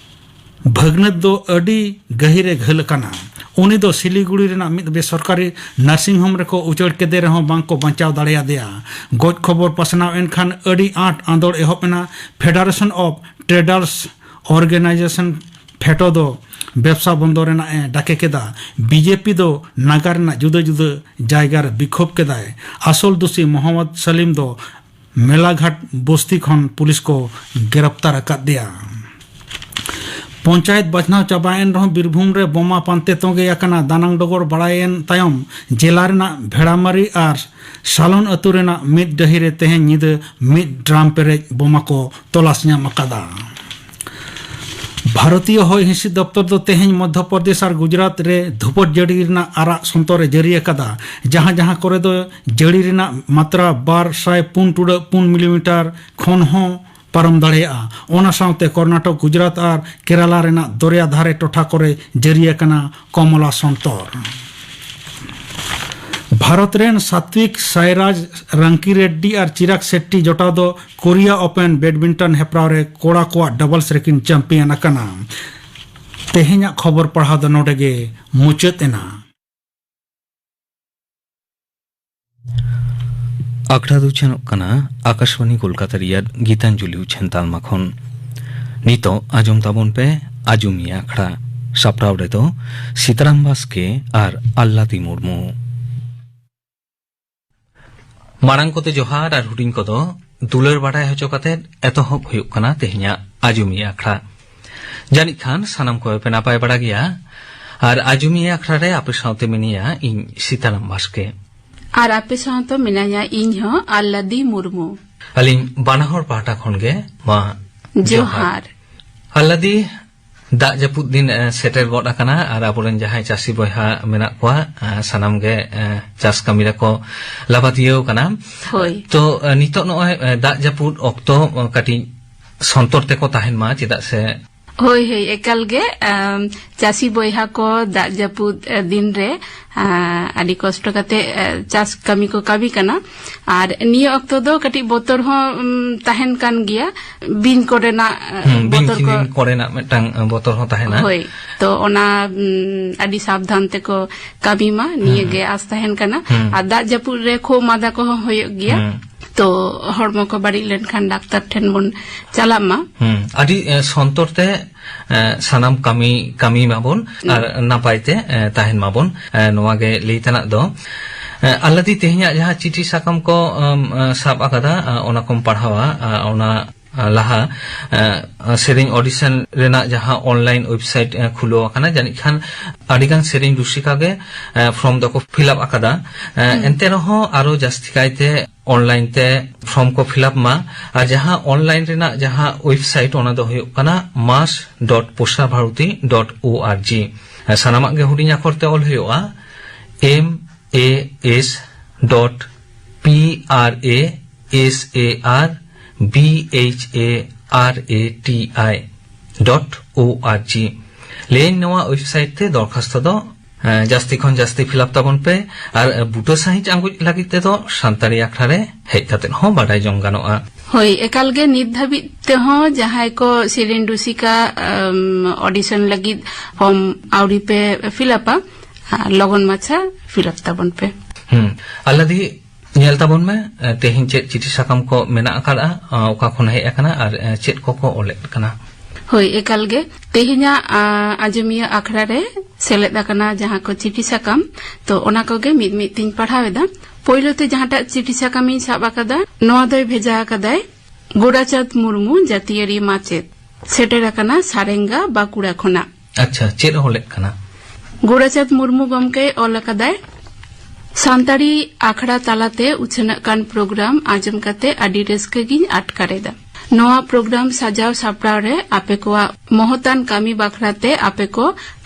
ᱵᱷᱟᱹᱜᱽᱱᱟᱹᱛ ᱫᱚ ᱟᱹᱰᱤ ᱜᱟᱹᱦᱤᱨ ᱮ ᱜᱷᱟᱹᱞ ᱟᱠᱟᱱᱟ᱾ ᱩᱱᱤ ᱫᱚ ᱥᱤᱞᱤᱜᱩᱲᱤ ᱨᱮᱱᱟᱜ ᱢᱤᱫ ᱵᱮᱥᱚᱨᱠᱟᱨᱤ ᱱᱟᱨᱥᱤᱝ ᱦᱳᱢ ᱨᱮᱠᱚ ᱩᱪᱟᱹᱲ ᱠᱮᱫᱮ ᱨᱮᱦᱚᱸ ᱵᱟᱝ ᱠᱚ ᱵᱟᱧᱪᱟᱣ ᱫᱟᱲᱮᱭᱟᱫᱮᱭᱟ᱾ ᱜᱚᱡ ᱠᱷᱚᱵᱚᱨ ᱯᱟᱥᱱᱟᱣ ᱮᱱ ᱠᱷᱟᱱ ᱟᱹᱰᱤ ᱟᱸᱴ ᱟᱸᱫᱳᱲ ᱮᱦᱚᱵ ᱮᱱᱟ᱾ ᱯᱷᱮᱰᱟᱨᱮᱥᱚᱱ ᱚᱯᱷ ᱴᱨᱮᱰᱟᱨᱥ ᱚᱨᱜᱟᱱᱟᱭᱡᱮᱥᱚᱱ, ᱯᱷᱮᱴᱳ, ᱫᱚ ᱵᱮᱵᱽᱥᱟ ᱵᱚᱱᱫᱚ ᱨᱮᱱᱟᱜ ᱮ ᱰᱟᱠᱮ ᱠᱮᱫᱟ᱾ ᱵᱤᱡᱮᱯᱤ ᱫᱚ ᱱᱟᱜᱟᱨ ᱨᱮᱱᱟᱜ ᱡᱩᱫᱟᱹ ᱡᱩᱫᱟᱹ ᱡᱟᱭᱜᱟ ᱨᱮ ᱵᱤᱠᱷᱳᱵ ᱠᱮᱫᱟᱭ᱾ ᱟᱥᱚᱞ ᱫᱩᱥᱤ ᱢᱚᱦᱚᱢᱢᱚᱫᱽ ᱥᱟᱞᱤᱢ ᱫᱚ ᱢᱮᱞᱟᱜᱷᱟᱴ ᱵᱚᱥᱛᱤ ᱠᱷᱚᱱ ᱯᱩᱞᱤᱥ ᱠᱚ ᱜᱨᱮᱯᱛᱟᱨ ᱟᱠᱟᱫ ᱫᱮᱭᱟ᱾ ᱯᱚᱧᱪᱟᱭᱮᱛ ᱵᱟᱪᱷᱱᱟᱣ ᱪᱟᱵᱟᱭᱮᱱ ᱨᱮᱦᱚᱸ ᱵᱤᱨᱵᱷᱩᱢ ᱨᱮ ᱵᱳᱢᱟ ᱯᱟᱱᱛᱮ ᱛᱚᱸᱜᱮ ᱟᱠᱟᱱᱟ᱾ ᱫᱟᱱᱟᱝ ᱰᱚᱜᱚᱨ ᱵᱟᱲᱟᱭᱮᱱ ᱛᱟᱭᱚᱢ ᱡᱮᱞᱟ ᱨᱮᱱᱟᱜ ᱵᱷᱮᱲᱟᱢᱟᱨᱤ ᱟᱨ ᱥᱟᱞᱚᱱ ᱟᱹᱛᱩ ᱨᱮᱱᱟᱜ ᱢᱤᱫ ᱰᱟᱹᱦᱤ ᱨᱮ ᱛᱮᱦᱮᱧ ᱧᱤᱫᱟᱹ ᱢᱤᱫ ᱰᱨᱟᱢ ᱯᱮᱨᱮᱡ ᱵᱳᱢᱟ ᱠᱚ ᱛᱚᱞᱟᱥ ᱧᱟᱢ ᱟᱠᱟᱫᱟ᱾ ᱵᱷᱟᱨᱚᱛᱤᱭᱚ ᱦᱚᱭ ᱦᱤᱸᱥᱤᱫ ᱫᱚᱯᱛᱚᱨ ᱫᱚ ᱛᱮᱦᱮᱧ ᱢᱚᱫᱽᱫᱷᱚ ᱯᱨᱚᱫᱮᱥ ᱟᱨ ᱜᱩᱡᱽᱨᱟᱴ ᱨᱮ ᱫᱷᱩᱯᱟᱹᱴ ᱡᱟᱹᱲᱤ ᱨᱮᱱᱟᱜ ᱟᱨᱟᱜ ᱥᱚᱱᱛᱚᱨ ᱮ ᱡᱟᱹᱨᱤ ᱟᱠᱟᱫᱟ, ᱡᱟᱦᱟᱸ ᱡᱟᱦᱟᱸ ᱠᱚᱨᱮ ᱫᱚ ᱡᱟᱹᱲᱤ ᱨᱮᱱᱟᱜ ᱢᱟᱛᱨᱟ ᱵᱟᱨ ᱥᱟᱭ ᱯᱩᱱ ᱴᱩᱰᱟᱹᱜ ᱯᱩᱱ ᱢᱤᱞᱤᱢᱤᱴᱟᱨ ᱠᱷᱚᱱ ᱦᱚᱸ ᱯᱟᱨᱚᱢ ᱫᱟᱲᱮᱭᱟᱜᱼᱟ᱾ ᱚᱱᱟ ᱥᱟᱶᱛᱮ ᱠᱚᱨᱱᱟᱴᱚᱠ, ᱜᱩᱡᱽᱨᱟᱴ ᱟᱨ ᱠᱮᱨᱟᱞᱟ ᱨᱮᱱᱟᱜ ᱫᱚᱨᱭᱟ ᱫᱷᱟᱨᱮ ᱴᱚᱴᱷᱟ ᱠᱚᱨᱮ ᱡᱟᱹᱨᱤ ᱟᱠᱟᱱᱟ ᱠᱚᱢᱚᱞᱟ ᱥᱚᱱᱛᱚᱨ᱾ ᱵᱷᱟᱨᱚᱛ ᱨᱮᱱ ᱥᱟᱛᱣᱤᱠ ᱥᱟᱭᱨᱟᱡᱽ ᱨᱟᱝᱠᱤ ᱨᱮᱰᱰᱤ ᱟᱨ ᱪᱤᱨᱟᱜᱽ ᱥᱮᱴᱴᱤ ᱡᱚᱴᱟᱣ ᱫᱚ ᱠᱳᱨᱤᱭᱟ ᱳᱯᱮᱱ ᱵᱮᱰᱢᱤᱱᱴᱚᱱ ᱦᱮᱯᱨᱟᱣ ᱨᱮ ᱠᱚᱲᱟ ᱠᱚᱣᱟᱜ ᱰᱟᱵᱚᱞᱥ ᱨᱮᱠᱤᱱ ᱪᱟᱢᱯᱤᱭᱟᱱ ᱟᱠᱟᱱᱟ᱾ ᱛᱮᱦᱮᱧᱟᱜ ᱠᱷᱚᱵᱚᱨ ᱯᱟᱲᱦᱟᱣ ᱫᱚ ᱱᱚᱰᱮ ᱜᱮ ᱢᱩᱪᱟᱹᱫ ᱮᱱᱟ᱾ ᱟᱠᱷᱲᱟ ᱫᱚ ᱩᱪᱷᱟᱹᱱᱚᱜ ᱠᱟᱱᱟ ᱟᱠᱟᱥᱵᱟᱱᱤ ᱠᱳᱞᱠᱟᱛᱟ ᱨᱮᱭᱟᱜ ᱜᱤᱛᱟᱧᱡᱚᱞᱤ ᱩᱪᱷᱟᱹᱱ ᱛᱟᱞᱢᱟ ᱠᱷᱚᱱ᱾ ᱱᱤᱛᱚᱜ ᱟᱸᱡᱚᱢ ᱛᱟᱵᱚᱱ ᱯᱮ ᱟᱸᱡᱚᱢᱤᱭᱟᱹ ᱟᱠᱷᱲᱟ᱾ ᱥᱟᱯᱲᱟᱣ ᱨᱮᱫᱚ ᱥᱤᱛᱟᱨᱟᱢ ᱵᱟᱥᱠᱮ ᱟᱨ ᱟᱞᱞᱟᱫᱤ ᱢᱩᱨᱢᱩ᱾ ᱢᱟᱲᱟᱝ ᱠᱚᱫᱚ ᱡᱚᱦᱟᱨ ᱟᱨ ᱦᱩᱰᱤᱧ ᱠᱚᱫᱚ ᱫᱩᱞᱟᱹᱲ ᱵᱟᱰᱟᱭ ᱦᱚᱪᱚ ᱠᱟᱛᱮ ᱮᱛᱚᱦᱚᱵ ᱦᱩᱭᱩᱜ ᱠᱟᱱᱟ ᱛᱮᱦᱮᱧᱟᱜ ᱟᱸᱡᱚᱢᱤᱭᱟᱹ ᱟᱠᱷᱲᱟ᱾ ᱡᱟᱹᱱᱤᱡ ᱠᱷᱟᱱ ᱥᱟᱱᱟᱢ ᱠᱚᱜᱮ ᱯᱮ ᱱᱟᱯᱟᱭ ᱵᱟᱲᱟ ᱜᱮᱭᱟ᱾ ᱟᱨ ᱟᱸᱡᱚᱢᱤᱭᱟᱹ ᱟᱠᱷᱲᱟ ᱨᱮ ᱟᱯᱮ ᱥᱟᱶᱛᱮ ᱢᱤᱱᱟᱹᱧᱟ ᱤᱧ ᱥᱤᱛᱟᱨᱟᱢ ᱵᱟᱥᱠᱮ᱾ ᱟᱨ ᱟᱯᱮ ᱥᱟᱶᱛᱮ ᱢᱮᱱᱟᱧᱟ ᱤᱧ ᱦᱚᱸ ᱟᱞᱞᱟᱫᱤ ᱢᱩᱨᱢᱩ᱾ ᱟᱹᱞᱤᱧ ᱵᱟᱱᱟ ᱦᱚᱲ ᱯᱟᱦᱴᱟ ᱠᱷᱚᱱ ᱜᱮ ᱢᱟ ᱡᱚᱦᱟᱨ᱾ ᱡᱚᱦᱟᱨ᱾ ᱟᱞᱞᱟᱫᱤ, ᱫᱟᱜ ᱡᱟᱹᱯᱩᱫ ᱫᱤᱱ, ᱮ, ᱥᱮᱴᱮᱨ ᱜᱚᱫ ᱟᱠᱟᱱᱟ ᱟᱨ ᱟᱵᱚᱨᱮᱱ ᱡᱟᱦᱟᱸᱭ ᱪᱟᱹᱥᱤ ᱵᱚᱭᱦᱟ ᱢᱮᱱᱟᱜ ᱠᱚᱣᱟ, ᱮ, ᱥᱟᱱᱟᱢ ᱜᱮ, ᱮ, ᱪᱟᱥ ᱠᱟᱹᱢᱤ ᱨᱮᱠᱚ ᱞᱟᱵᱟᱫᱤᱭᱟᱹᱣ ᱠᱟᱱᱟ᱾ ᱦᱳᱭ᱾ ᱛᱚ, ᱮ, ᱱᱤᱛᱚᱜ ᱱᱚᱜᱼᱚᱭ, ᱮ, ᱫᱟᱜ ᱡᱟᱹᱯᱩᱫ ᱚᱠᱛᱚ, ᱮ, ᱠᱟᱹᱴᱤᱡ ᱥᱚᱱᱛᱚᱨ ᱛᱮᱠᱚ ᱛᱟᱦᱮᱱ ᱢᱟ, ᱪᱮᱫᱟᱜ ᱥᱮ ᱦᱳᱭ, ᱦᱳᱭ, ᱮᱠᱟᱞ ᱜᱮ᱾ ᱟᱢ, ᱪᱟᱹᱥᱤ ᱵᱚᱭᱦᱟ ᱠᱚ ᱫᱟᱜ ᱡᱟᱹᱯᱩᱫ, ᱮ, ᱫᱤᱱ ᱨᱮ, ᱟ, ᱟᱹᱰᱤ ᱠᱚᱥᱴᱚ ᱠᱟᱛᱮ, ᱮ, ᱪᱟᱥ ᱠᱟᱹᱢᱤ ᱠᱚ ᱠᱟᱹᱢᱤ ᱠᱟᱱᱟ᱾ ᱟᱨ ᱱᱤᱭᱟᱹ ᱚᱠᱛᱚ ᱫᱚ ᱠᱟᱹᱴᱤᱡ ᱵᱚᱛᱚᱨ ᱦᱚᱸ, ᱩᱢ, ᱛᱟᱦᱮᱱ ᱠᱟᱱ ᱜᱮᱭᱟ᱾ ᱵᱤᱧ ᱠᱚᱨᱮᱱᱟᱜ, ᱮ, ᱦᱩᱸ, ᱵᱤᱧ ᱵᱚᱛᱚᱨ ᱠᱚ᱾ ᱠᱤᱫᱤᱧ ᱠᱚᱨᱮᱱᱟᱜ ᱢᱤᱫᱴᱟᱝ, ᱮ, ᱵᱚᱛᱚᱨ ᱦᱚᱸ ᱛᱟᱦᱮᱱᱟ᱾ ᱦᱳᱭ, ᱛᱚ ᱚᱱᱟ, ᱩᱢ, ᱟᱹᱰᱤ ᱥᱟᱵᱫᱷᱟᱱ ᱛᱮᱠᱚ ᱠᱟᱹᱢᱤ ᱢᱟ, ᱱᱤᱭᱟᱹ ᱦᱩᱸ᱾ ᱜᱮ ᱟᱥ ᱛᱟᱦᱮᱱ ᱠᱟᱱᱟ᱾ ᱦᱩᱸ᱾ ᱟᱨ ᱫᱟᱜ ᱡᱟᱹᱯᱩᱫ ᱨᱮ ᱠᱷᱩᱜ ᱢᱟᱸᱫᱟ ᱠᱚᱦᱚᱸ ᱦᱩᱭᱩᱜ ᱜᱮᱭᱟ᱾ ᱦᱩᱸ᱾ ᱛᱚ ᱦᱚᱲᱢᱚ ᱠᱚ ᱵᱟᱹᱲᱤᱡ ᱞᱮᱱᱠᱷᱟᱱ ᱰᱟᱠᱛᱟᱨ ᱴᱷᱮᱱ ᱵᱚᱱ ᱪᱟᱞᱟᱜ ᱢᱟ᱾ ᱦᱩᱸ, ᱟᱹᱰᱤ, ᱮ, ᱥᱚᱱᱛᱚᱨ ᱛᱮ, ᱮ, ᱥᱟᱱᱟᱢ ᱠᱟᱹᱢᱤ, ᱠᱟᱹᱢᱤ ᱢᱟᱵᱚᱱ ᱦᱩᱸ᱾ ᱟᱨ ᱱᱟᱯᱟᱭ ᱛᱮ, ᱮ, ᱛᱟᱦᱮᱱ ᱢᱟᱵᱚᱱ᱾ ᱮ, ᱱᱚᱣᱟ ᱜᱮ ᱞᱟᱹᱭ ᱛᱮᱱᱟᱜ ᱫᱚ᱾ ᱮ, ᱟᱞᱞᱟᱫᱤ, ᱛᱮᱦᱮᱧᱟᱜ ᱡᱟᱦᱟᱸ ᱪᱤᱴᱷᱤ ᱥᱟᱠᱟᱢ ᱠᱚ, ᱮᱢ, ᱮ, ᱥᱟᱵ ᱟᱠᱟᱫᱟ, ᱮ, ᱚᱱᱟ ᱠᱚᱢ ᱯᱟᱲᱦᱟᱣᱟ, ᱮ, ᱚᱱᱟ ᱞᱟᱦᱟ ᱥᱮᱨᱮᱧ ᱚᱰᱤᱥᱚᱱ ᱨᱮᱱᱟᱜ ᱡᱟᱦᱟᱸ ᱚᱱᱞᱟᱭᱤᱱ ᱣᱮᱵᱥᱟᱭᱤᱴ ᱠᱷᱩᱞᱟᱹᱣ ᱟᱠᱟᱱᱟ, ᱡᱟᱹᱱᱤᱡ ᱠᱷᱟᱱ ᱟᱹᱰᱤ ᱜᱟᱱ ᱥᱮᱨᱮᱧ ᱨᱩᱥᱤᱠᱟ ᱜᱮ ᱯᱷᱚᱨᱢ ᱫᱚᱠᱚ ᱯᱷᱤᱞᱟᱯ ᱟᱠᱟᱫᱟ᱾ ᱮᱱᱛᱮ ᱨᱮᱦᱚᱸ ᱟᱨᱚ ᱡᱟᱹᱥᱛᱤ ᱠᱟᱭᱛᱮ ᱚᱱᱞᱟᱭᱤᱱ ᱛᱮ ᱯᱷᱚᱨᱢ ᱠᱚ ᱯᱷᱤᱞᱟᱯ ᱢᱟ᱾ ᱟᱨ ᱡᱟᱦᱟᱸ ᱚᱱᱞᱟᱭᱤᱱ ᱨᱮᱱᱟᱜ ᱡᱟᱦᱟᱸ ᱣᱮᱵᱥᱟᱭᱤᱴ, ᱚᱱᱟ ᱫᱚ ᱦᱩᱭᱩᱜ ᱠᱟᱱᱟ ᱢᱟᱥ dot Prasar Bharati dot O R G. ᱥᱟᱱᱟᱢᱟᱜ ᱜᱮ ᱦᱩᱰᱤᱧ ᱟᱠᱷᱚᱨ ᱛᱮ ᱚᱞ ᱦᱩᱭᱩᱜᱼᱟ, M A S dot P R A S A R B H A R A T I dot O R G. ᱞᱟᱹᱭᱟᱹᱧ, ᱱᱚᱣᱟ ᱣᱮᱵᱥᱟᱭᱤᱴ ᱛᱮ ᱫᱚᱨᱠᱷᱟᱥᱛᱚ ᱫᱚ ᱡᱟᱹᱥᱛᱤ ᱠᱷᱚᱱ ᱡᱟᱹᱥᱛᱤ ᱯᱷᱤᱞᱟᱯ ᱛᱟᱵᱚᱱ ᱯᱮ᱾ ᱟᱨ ᱵᱩᱴᱟᱹ ᱥᱟᱺᱦᱤᱡ ᱟᱸᱜᱚᱪ ᱞᱟᱹᱜᱤᱫ ᱛᱮᱫᱚ ᱥᱟᱱᱛᱟᱲᱤ ᱟᱠᱷᱲᱟ ᱨᱮ ᱦᱮᱡ ᱠᱟᱛᱮ ᱦᱚᱸ ᱵᱟᱰᱟᱭ ᱡᱚᱝ ᱜᱟᱱᱚᱜᱼᱟ᱾ ᱦᱳᱭ, ᱮᱠᱟᱞ ᱜᱮ᱾ ᱱᱤᱛ ᱫᱷᱟᱹᱵᱤᱡ ᱛᱮᱦᱚᱸ ᱡᱟᱦᱟᱸᱭ ᱠᱚ ᱥᱮᱨᱮᱧ ᱨᱩᱥᱤᱠᱟ ᱚᱰᱤᱥᱚᱱ ᱞᱟᱹᱜᱤᱫ ᱯᱷᱚᱨᱢ ᱟᱹᱣᱨᱤ ᱯᱮ ᱯᱷᱤᱞᱟᱯᱟ, ᱞᱚᱜᱚᱱ ᱢᱟᱪᱷᱟ ᱯᱷᱤᱞᱟᱯ ᱛᱟᱵᱚᱱ ᱯᱮ᱾ ᱦᱩᱸ᱾ ᱟᱞᱞᱟᱫᱤ, ᱧᱮᱞ ᱛᱟᱵᱚᱱ ᱢᱮ, ᱛᱮᱦᱮᱧ ᱪᱮᱫ ᱪᱤᱴᱷᱤ ᱥᱟᱠᱟᱢ ᱠᱚ ᱢᱮᱱᱟᱜ ᱟᱠᱟᱫᱼᱟ, ᱚᱠᱟ ᱠᱷᱚᱱ ᱦᱮᱡ ᱟᱠᱟᱱᱟ ᱟᱨ ᱪᱮᱫ ᱠᱚᱠᱚ ᱚᱞᱮᱫ ᱠᱟᱱᱟ᱾ ᱦᱳᱭ, ᱮᱠᱟᱞ ᱜᱮ᱾ ᱛᱮᱦᱮᱧᱟᱜ ᱟᱸᱡᱚᱢᱤᱭᱟᱹ ᱟᱠᱷᱲᱟ ᱨᱮ ᱥᱮᱞᱮᱫ ᱟᱠᱟᱱᱟ ᱡᱟᱦᱟᱸ ᱠᱚ ᱪᱤᱴᱷᱤ ᱥᱟᱠᱟᱢ, ᱛᱚ ᱚᱱᱟ ᱠᱚᱜᱮ ᱢᱤᱫ ᱢᱤᱫ ᱛᱤᱧ ᱯᱟᱲᱦᱟᱣ ᱮᱫᱟ᱾ ᱯᱳᱭᱞᱳ ᱛᱮ ᱡᱟᱦᱟᱸᱴᱟᱜ ᱪᱤᱴᱷᱤ ᱥᱟᱠᱟᱢ ᱤᱧ ᱥᱟᱵ ᱟᱠᱟᱫᱟ, ᱱᱚᱣᱟ ᱫᱚᱭ ᱵᱷᱮᱡᱟ ᱟᱠᱟᱫᱟᱭ ᱜᱳᱨᱟᱪᱟᱸᱫᱽ ᱢᱩᱨᱢᱩ, ᱡᱟᱹᱛᱤᱭᱟᱹᱨᱤ ᱢᱟᱪᱮᱫ, ᱥᱮᱴᱮᱨ ᱟᱠᱟᱱᱟ ᱥᱟᱨᱮᱝᱜᱟ, ᱵᱟᱸᱠᱩᱲᱟ ᱠᱷᱚᱱᱟᱜ᱾ ᱟᱪᱪᱷᱟ, ᱪᱮᱫ ᱚᱞᱮᱫ ᱠᱟᱱᱟ? ᱜᱳᱨᱟᱪᱟᱸᱫᱽ ᱢᱩᱨᱢᱩ ᱜᱚᱢᱠᱮ ᱚᱞ ᱟᱠᱟᱫᱟᱭ, ᱥᱟᱱᱛᱟᱲᱤ ᱟᱠᱷᱲᱟ ᱛᱟᱞᱟᱛᱮ ᱩᱪᱷᱟᱹᱱᱚᱜ ᱠᱟᱱ ᱯᱨᱳᱜᱨᱟᱢ ᱟᱸᱡᱚᱢ ᱠᱟᱛᱮ ᱟᱹᱰᱤ ᱨᱟᱹᱥᱠᱟᱹ ᱜᱤᱧ ᱟᱴᱠᱟᱨ ᱮᱫᱟ᱾ ᱱᱚᱣᱟ ᱯᱨᱳᱜᱨᱟᱢ ᱥᱟᱡᱟᱣ ᱥᱟᱯᱲᱟᱣ ᱨᱮ ᱟᱯᱮ ᱠᱚᱣᱟᱜ ᱢᱚᱦᱚᱛᱟᱱ ᱠᱟᱹᱢᱤ ᱵᱟᱠᱷᱨᱟ ᱛᱮ ᱟᱯᱮ ᱠᱚ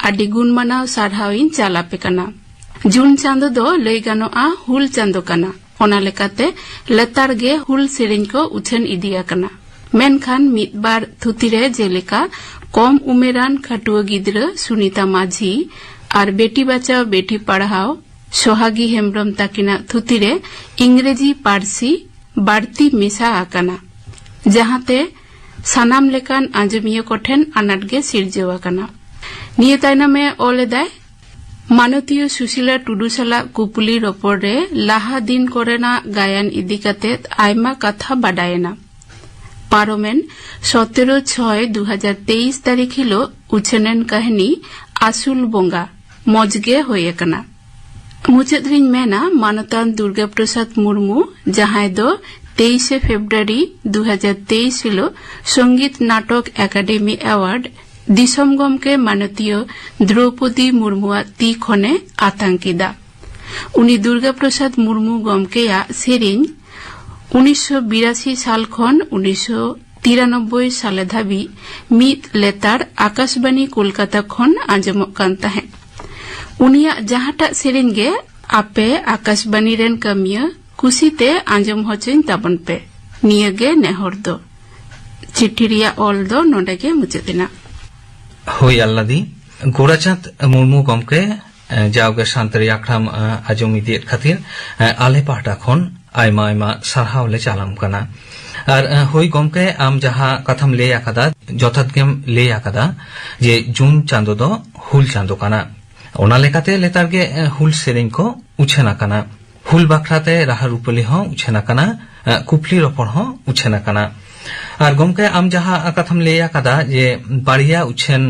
ᱟᱹᱰᱤ ᱜᱩᱱ ᱢᱟᱱᱟᱣ ᱥᱟᱨᱦᱟᱣ ᱤᱧ ᱪᱟᱞ ᱟᱯᱮ ᱠᱟᱱᱟ᱾ ᱡᱩᱱ ᱪᱟᱸᱫᱚ ᱫᱚ ᱞᱟᱹᱭ ᱜᱟᱱᱚᱜᱼᱟ ᱦᱩᱞ ᱪᱟᱸᱫᱚ ᱠᱟᱱᱟ᱾ ᱚᱱᱟ ᱞᱮᱠᱟᱛᱮ ᱞᱮᱛᱟᱲ ᱜᱮ ᱦᱩᱞ ᱥᱮᱨᱮᱧ ᱠᱚ ᱩᱪᱷᱟᱹᱱ ᱤᱫᱤ ᱟᱠᱟᱱᱟ᱾ ᱢᱮᱱᱠᱷᱟᱱ ᱢᱤᱫ ᱵᱟᱨ ᱛᱷᱩᱛᱤ ᱨᱮ, ᱡᱮᱞᱮᱠᱟ ᱠᱚᱢ ᱩᱢᱮᱨᱟᱱ ᱠᱷᱟᱹᱴᱩᱣᱟᱹ ᱜᱤᱫᱽᱨᱟᱹ ᱥᱩᱱᱤᱛᱟ ᱢᱟᱹᱡᱷᱤ ᱟᱨ ᱵᱮᱴᱤ ᱵᱟᱪᱟᱣ ᱵᱮᱴᱤ ᱯᱟᱲᱦᱟᱣ ᱥᱚᱦᱟᱜᱤ ᱦᱮᱢᱵᱽᱨᱚᱢ ᱛᱟᱹᱠᱤᱱᱟᱜ ᱛᱷᱩᱛᱤ ᱨᱮ ᱤᱝᱨᱮᱡᱤ ᱯᱟᱹᱨᱥᱤ ᱵᱟᱹᱲᱛᱤ ᱢᱮᱥᱟ ᱟᱠᱟᱱᱟ, ᱡᱟᱦᱟᱸᱛᱮ ᱥᱟᱱᱟᱢ ᱞᱮᱠᱟᱱ ᱟᱸᱡᱚᱢᱤᱭᱟᱹ ᱠᱚᱴᱷᱮᱱ ᱟᱱᱟᱴ ᱜᱮ ᱥᱤᱨᱡᱟᱹᱣ ᱟᱠᱟᱱᱟ᱾ ᱱᱤᱭᱟᱹ ᱛᱟᱭᱱᱚᱢ ᱮ ᱚᱞ ᱮᱫᱟᱭ, ᱢᱟᱱᱚᱛᱤᱭᱟᱹ ᱥᱩᱥᱤᱞᱟ ᱴᱩᱰᱩ ᱥᱟᱞᱟᱜ ᱠᱩᱯᱩᱞᱤ ᱨᱚᱯᱚᱲ ᱨᱮ ᱞᱟᱦᱟ ᱫᱤᱱ ᱠᱚᱨᱮᱱᱟᱜ ᱜᱟᱭᱟᱱ ᱤᱫᱤ ᱠᱟᱛᱮ ᱟᱭᱢᱟ ᱠᱟᱛᱷᱟ ᱵᱟᱰᱟᱭᱮᱱᱟ᱾ ᱯᱟᱨᱚᱢᱮᱱ ᱥᱚᱛᱮᱨᱚ ᱪᱷᱚᱭ ᱫᱩ ᱦᱟᱡᱟᱨ ᱛᱮᱭᱤᱥ ᱛᱟᱹᱨᱤᱠᱷ ᱦᱤᱞᱳᱜ ᱩᱪᱷᱟᱹᱱᱮᱱ ᱠᱟᱹᱦᱱᱤ ᱟᱥᱩᱞ ᱵᱚᱸᱜᱟ ᱢᱚᱡᱽ ᱜᱮ ᱦᱩᱭ ᱟᱠᱟᱱᱟ᱾ ᱢᱩᱪᱟᱹᱫ ᱨᱤᱧ ᱢᱮᱱᱟ, ᱢᱟᱱᱚᱛᱟᱱ ᱫᱩᱨᱜᱟ ᱯᱨᱚᱥᱟᱫᱽ ᱢᱩᱨᱢᱩ, ᱡᱟᱦᱟᱸᱭ ᱫᱚ ᱛᱮᱭᱤᱥᱮ ᱯᱷᱮᱵᱨᱩᱣᱟᱨᱤ ᱫᱩ ᱦᱟᱡᱟᱨ ᱛᱮᱭᱤᱥ ᱦᱤᱞᱚᱜ ᱥᱚᱝᱜᱤᱛ ᱱᱟᱴᱚᱠ ᱮᱠᱟᱰᱮᱢᱤ ᱮᱣᱟᱨᱰ ᱫᱤᱥᱚᱢ ᱜᱚᱢᱠᱮ ᱢᱟᱱᱚᱛᱤᱭᱟᱹ ᱫᱨᱚᱣᱯᱚᱫᱤ ᱢᱩᱨᱢᱩᱣᱟᱜ ᱛᱤ ᱠᱷᱚᱱᱮ ᱟᱛᱟᱝ ᱠᱮᱫᱟ᱾ ᱩᱱᱤ ᱫᱩᱨᱜᱟ ᱯᱨᱚᱥᱟᱫᱽ ᱢᱩᱨᱢᱩ ᱜᱚᱢᱠᱮᱭᱟᱜ ᱥᱮᱨᱮᱧ ᱩᱱᱤᱥᱥᱚ ᱵᱤᱨᱟᱥᱤ ᱥᱟᱞ ᱠᱷᱚᱱ ᱩᱱᱤᱥᱥᱚ ᱛᱤᱨᱟᱱᱚᱵᱵᱳᱭ ᱥᱟᱞ ᱫᱷᱟᱹᱵᱤᱡ ᱢᱤᱫ ᱞᱮᱛᱟᱲ ᱟᱠᱟᱥᱵᱟᱱᱤ ᱠᱳᱞᱠᱟᱛᱟ ᱠᱷᱚᱱ ᱟᱸᱡᱚᱢᱚᱜ ᱠᱟᱱ ᱛᱟᱦᱮᱸᱫ᱾ ᱩᱱᱤᱭᱟᱜ ᱡᱟᱦᱟᱸᱴᱟᱜ ᱥᱮᱨᱮᱧ ᱜᱮ ᱟᱯᱮ ᱟᱠᱟᱥᱵᱟᱱᱤ ᱨᱮᱱ ᱠᱟᱹᱢᱤᱭᱟᱹ ᱠᱩᱥᱤᱛᱮ ᱟᱸᱡᱚᱢ ᱦᱚᱪᱚᱧ ᱛᱟᱵᱚᱱ ᱯᱮ᱾ ᱱᱤᱭᱟᱹ ᱜᱮ ᱱᱮᱦᱚᱨ ᱫᱚ᱾ ᱪᱤᱴᱷᱤ ᱨᱮᱭᱟᱜ ᱚᱞ ᱫᱚ ᱱᱚᱰᱮ ᱜᱮ ᱢᱩᱪᱟᱹᱫ ᱮᱱᱟ᱾ ᱦᱳᱭ ᱟᱞᱞᱟᱫᱤ, ᱜᱳᱨᱟᱪᱟᱸᱫᱽ ᱢᱩᱨᱢᱩ ᱜᱚᱢᱠᱮ, ᱮ, ᱡᱟᱣᱜᱮ ᱥᱟᱱᱛᱟᱲᱤ ᱟᱠᱷᱲᱟᱢ, ᱮ, ᱟᱸᱡᱚᱢ ᱤᱫᱤᱭᱮᱫ ᱠᱷᱟᱹᱛᱤᱨ, ᱮ, ᱟᱞᱮ ᱯᱟᱦᱴᱟ ᱠᱷᱚᱱ ᱟᱭᱢᱟ ᱟᱭᱢᱟ ᱥᱟᱨᱦᱟᱣ ᱞᱮ ᱪᱟᱞᱟᱢ ᱠᱟᱱᱟ᱾ ᱟᱨ, ᱮ, ᱦᱳᱭ ᱜᱚᱢᱠᱮ, ᱟᱢ ᱡᱟᱦᱟᱸ ᱠᱟᱛᱷᱟᱢ ᱞᱟᱹᱭ ᱟᱠᱟᱫᱟ, ᱡᱚᱛᱷᱟᱛ ᱜᱮᱢ ᱞᱟᱹᱭ ᱟᱠᱟᱫᱟ ᱡᱮ ᱡᱩᱱ ᱪᱟᱸᱫᱚ ᱫᱚ ᱦᱩᱞ ᱪᱟᱸᱫᱚ ᱠᱟᱱᱟ᱾ ᱚᱱᱟ ᱞᱮᱠᱟᱛᱮ ᱞᱮᱛᱟᱲ ᱜᱮ, ᱮ, ᱦᱩᱞ ᱥᱮᱨᱮᱧ ᱠᱚ ᱩᱪᱷᱟᱹᱱ ᱟᱠᱟᱱᱟ᱾ ᱦᱩᱞ ᱵᱟᱠᱷᱨᱟᱛᱮ ᱨᱟᱦᱟ ᱨᱩᱯᱟᱹᱞᱤ ᱦᱚᱸ ᱩᱪᱷᱟᱹᱱ ᱟᱠᱟᱱᱟ, ᱮ, ᱠᱩᱠᱞᱤ ᱨᱚᱯᱚᱲ ᱦᱚᱸ ᱩᱪᱷᱟᱹᱱ ᱟᱠᱟᱱᱟ᱾ ᱟᱨ ᱜᱚᱢᱠᱮ, ᱟᱢ ᱡᱟᱦᱟᱸ ᱠᱟᱛᱷᱟᱢ ᱞᱟᱹᱭ ᱟᱠᱟᱫᱟ ᱡᱮ ᱵᱟᱨᱭᱟ ᱩᱪᱷᱟᱹᱱ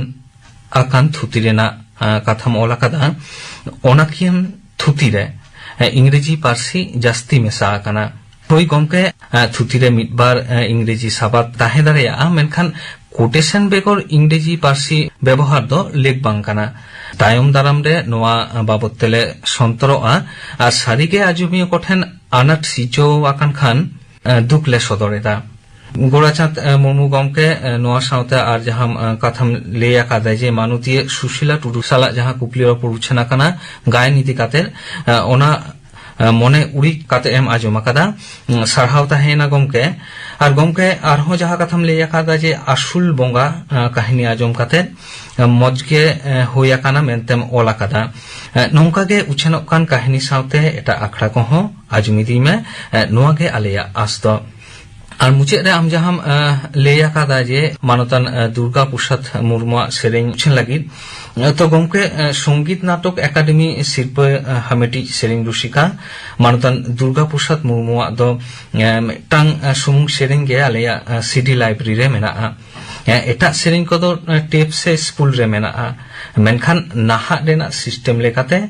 ᱟᱠᱟᱱ ᱛᱷᱩᱛᱤ ᱨᱮᱱᱟᱜ, ᱟ, ᱠᱟᱛᱷᱟᱢ ᱚᱞ ᱟᱠᱟᱫᱟ, ᱚᱱᱟ ᱠᱤᱱ ᱛᱷᱩᱛᱤ ᱨᱮ, ᱮ, ᱤᱝᱨᱮᱡᱤ ᱯᱟᱹᱨᱥᱤ ᱡᱟᱹᱥᱛᱤ ᱢᱮᱥᱟ ᱟᱠᱟᱱᱟ᱾ ᱦᱳᱭ ᱜᱚᱢᱠᱮ, ᱮ, ᱛᱷᱩᱛᱤ ᱨᱮ ᱢᱤᱫ ᱵᱟᱨ, ᱮ, ᱤᱝᱨᱮᱡᱤ ᱥᱟᱵᱟᱫ ᱛᱟᱦᱮᱸ ᱫᱟᱲᱮᱭᱟᱜᱼᱟ, ᱢᱮᱱᱠᱷᱟᱱ ᱠᱳᱴᱮᱥᱚᱱ ᱵᱮᱜᱚᱨ ᱤᱝᱨᱮᱡᱤ ᱯᱟᱹᱨᱥᱤ ᱵᱮᱵᱚᱦᱟᱨ ᱫᱚ ᱞᱮᱠ ᱵᱟᱝ ᱠᱟᱱᱟ᱾ ᱛᱟᱭᱚᱢ ᱫᱟᱨᱟᱢ ᱨᱮ ᱱᱚᱣᱟ ᱵᱟᱵᱚᱛ ᱛᱮᱞᱮ ᱥᱚᱱᱛᱚᱨᱚᱜᱼᱟ᱾ ᱟᱨ ᱥᱟᱹᱨᱤᱜᱮ ᱟᱸᱡᱚᱢᱤᱭᱟᱹ ᱠᱚᱴᱷᱮᱱ ᱟᱱᱟᱴ ᱥᱤᱨᱡᱟᱹᱣ ᱟᱠᱟᱱ ᱠᱷᱟᱱ, ᱮ, ᱫᱩᱠ ᱞᱮ ᱥᱚᱫᱚᱨ ᱮᱫᱟ᱾ ᱜᱳᱨᱟᱪᱟᱸᱫᱽ, ᱮ, ᱢᱩᱨᱢᱩ ᱜᱚᱢᱠᱮ, ᱮ, ᱱᱚᱣᱟ ᱥᱟᱶᱛᱮ ᱟᱨ ᱡᱟᱦᱟᱸ, ᱮ, ᱠᱟᱛᱷᱟᱢ ᱞᱟᱹᱭ ᱟᱠᱟᱫᱟ ᱡᱮ ᱢᱟᱱᱚᱛᱤᱭᱟᱹ ᱥᱩᱥᱤᱞᱟ ᱴᱩᱰᱩ ᱥᱟᱞᱟᱜ ᱡᱟᱦᱟᱸ ᱠᱩᱠᱞᱤ ᱨᱚᱯᱚᱲ ᱩᱪᱷᱟᱹᱱ ᱟᱠᱟᱱᱟ ᱜᱟᱭᱟᱱ ᱤᱫᱤ ᱠᱟᱛᱮ, ᱮ, ᱚᱱᱟ, ᱮ, ᱢᱚᱱᱮ ᱩᱨᱤᱡ ᱠᱟᱛᱮ ᱮᱢ ᱟᱸᱡᱚᱢ ᱟᱠᱟᱫᱟ᱾ ᱩᱸ, ᱥᱟᱨᱦᱟᱣ ᱛᱟᱦᱮᱸᱭᱮᱱᱟ ᱜᱚᱢᱠᱮ᱾ ᱟᱨ ᱜᱚᱢᱠᱮ, ᱟᱨᱦᱚᱸ ᱡᱟᱦᱟᱸ ᱠᱟᱛᱷᱟᱢ ᱞᱟᱹᱭ ᱟᱠᱟᱫᱟ ᱡᱮ ᱟᱥᱩᱞ ᱵᱚᱸᱜᱟ, ᱮ, ᱠᱟᱹᱦᱱᱤ ᱟᱸᱡᱚᱢ ᱠᱟᱛᱮ, ᱮ, ᱢᱚᱡᱽ ᱜᱮ, ᱮ, ᱦᱩᱭ ᱟᱠᱟᱱᱟ ᱢᱮᱱᱛᱮᱢ ᱚᱞ ᱟᱠᱟᱫᱟ᱾ ᱮ, ᱱᱚᱝᱠᱟ ᱜᱮ ᱩᱪᱷᱟᱹᱱᱚᱜ ᱠᱟᱱ ᱠᱟᱹᱦᱱᱤ ᱥᱟᱶᱛᱮ ᱮᱴᱟᱜ ᱟᱠᱷᱲᱟ ᱠᱚᱦᱚᱸ ᱟᱸᱡᱚᱢ ᱤᱫᱤᱭ ᱢᱮ᱾ ᱮ, ᱱᱚᱣᱟ ᱜᱮ ᱟᱞᱮᱭᱟᱜ ᱟᱸᱥ ᱫᱚ᱾ ᱟᱨ ᱢᱩᱪᱟᱹᱫ ᱨᱮ ᱟᱢ ᱡᱟᱦᱟᱸᱢ, ᱮ, ᱞᱟᱹᱭ ᱟᱠᱟᱫᱟ ᱡᱮ ᱢᱟᱱᱚᱛᱟᱱ, ᱮ, ᱫᱩᱨᱜᱟ ᱯᱨᱚᱥᱟᱫᱽ ᱢᱩᱨᱢᱩᱣᱟᱜ ᱥᱮᱨᱮᱧ ᱩᱪᱷᱟᱹᱱ ᱞᱟᱹᱜᱤᱫ, ᱮ, ᱛᱚ ᱜᱚᱢᱠᱮ, ᱮ, ᱥᱚᱝᱜᱤᱛ ᱱᱟᱴᱚᱠ ᱮᱠᱟᱰᱮᱢᱤ ᱥᱤᱨᱯᱟᱹ, ᱮ, ᱦᱟᱢᱮᱴᱤᱡ ᱥᱮᱨᱮᱧ ᱨᱩᱥᱤᱠᱟ ᱢᱟᱱᱚᱛᱟᱱ ᱫᱩᱨᱜᱟ ᱯᱨᱚᱥᱟᱫᱽ ᱢᱩᱨᱢᱩᱣᱟᱜ ᱫᱚ, ᱮ, ᱢᱤᱫᱴᱟᱝ, ᱮ, ᱥᱩᱢᱩᱝ ᱥᱮᱨᱮᱧ ᱜᱮ ᱟᱞᱮᱭᱟᱜ, ᱮ, ᱥᱤᱰᱤ ᱞᱟᱭᱵᱨᱮᱨᱤ ᱨᱮ ᱢᱮᱱᱟᱜᱼᱟ᱾ ᱮᱴᱟᱜ ᱥᱮᱨᱮᱧ ᱠᱚᱫᱚ ᱴᱮᱯ ᱥᱮ ᱥᱯᱩᱞ ᱨᱮ ᱢᱮᱱᱟᱜᱼᱟ, ᱢᱮᱱᱠᱷᱟᱱ ᱱᱟᱦᱟᱜ ᱨᱮᱱᱟᱜ ᱥᱤᱥᱴᱮᱢ ᱞᱮᱠᱟᱛᱮ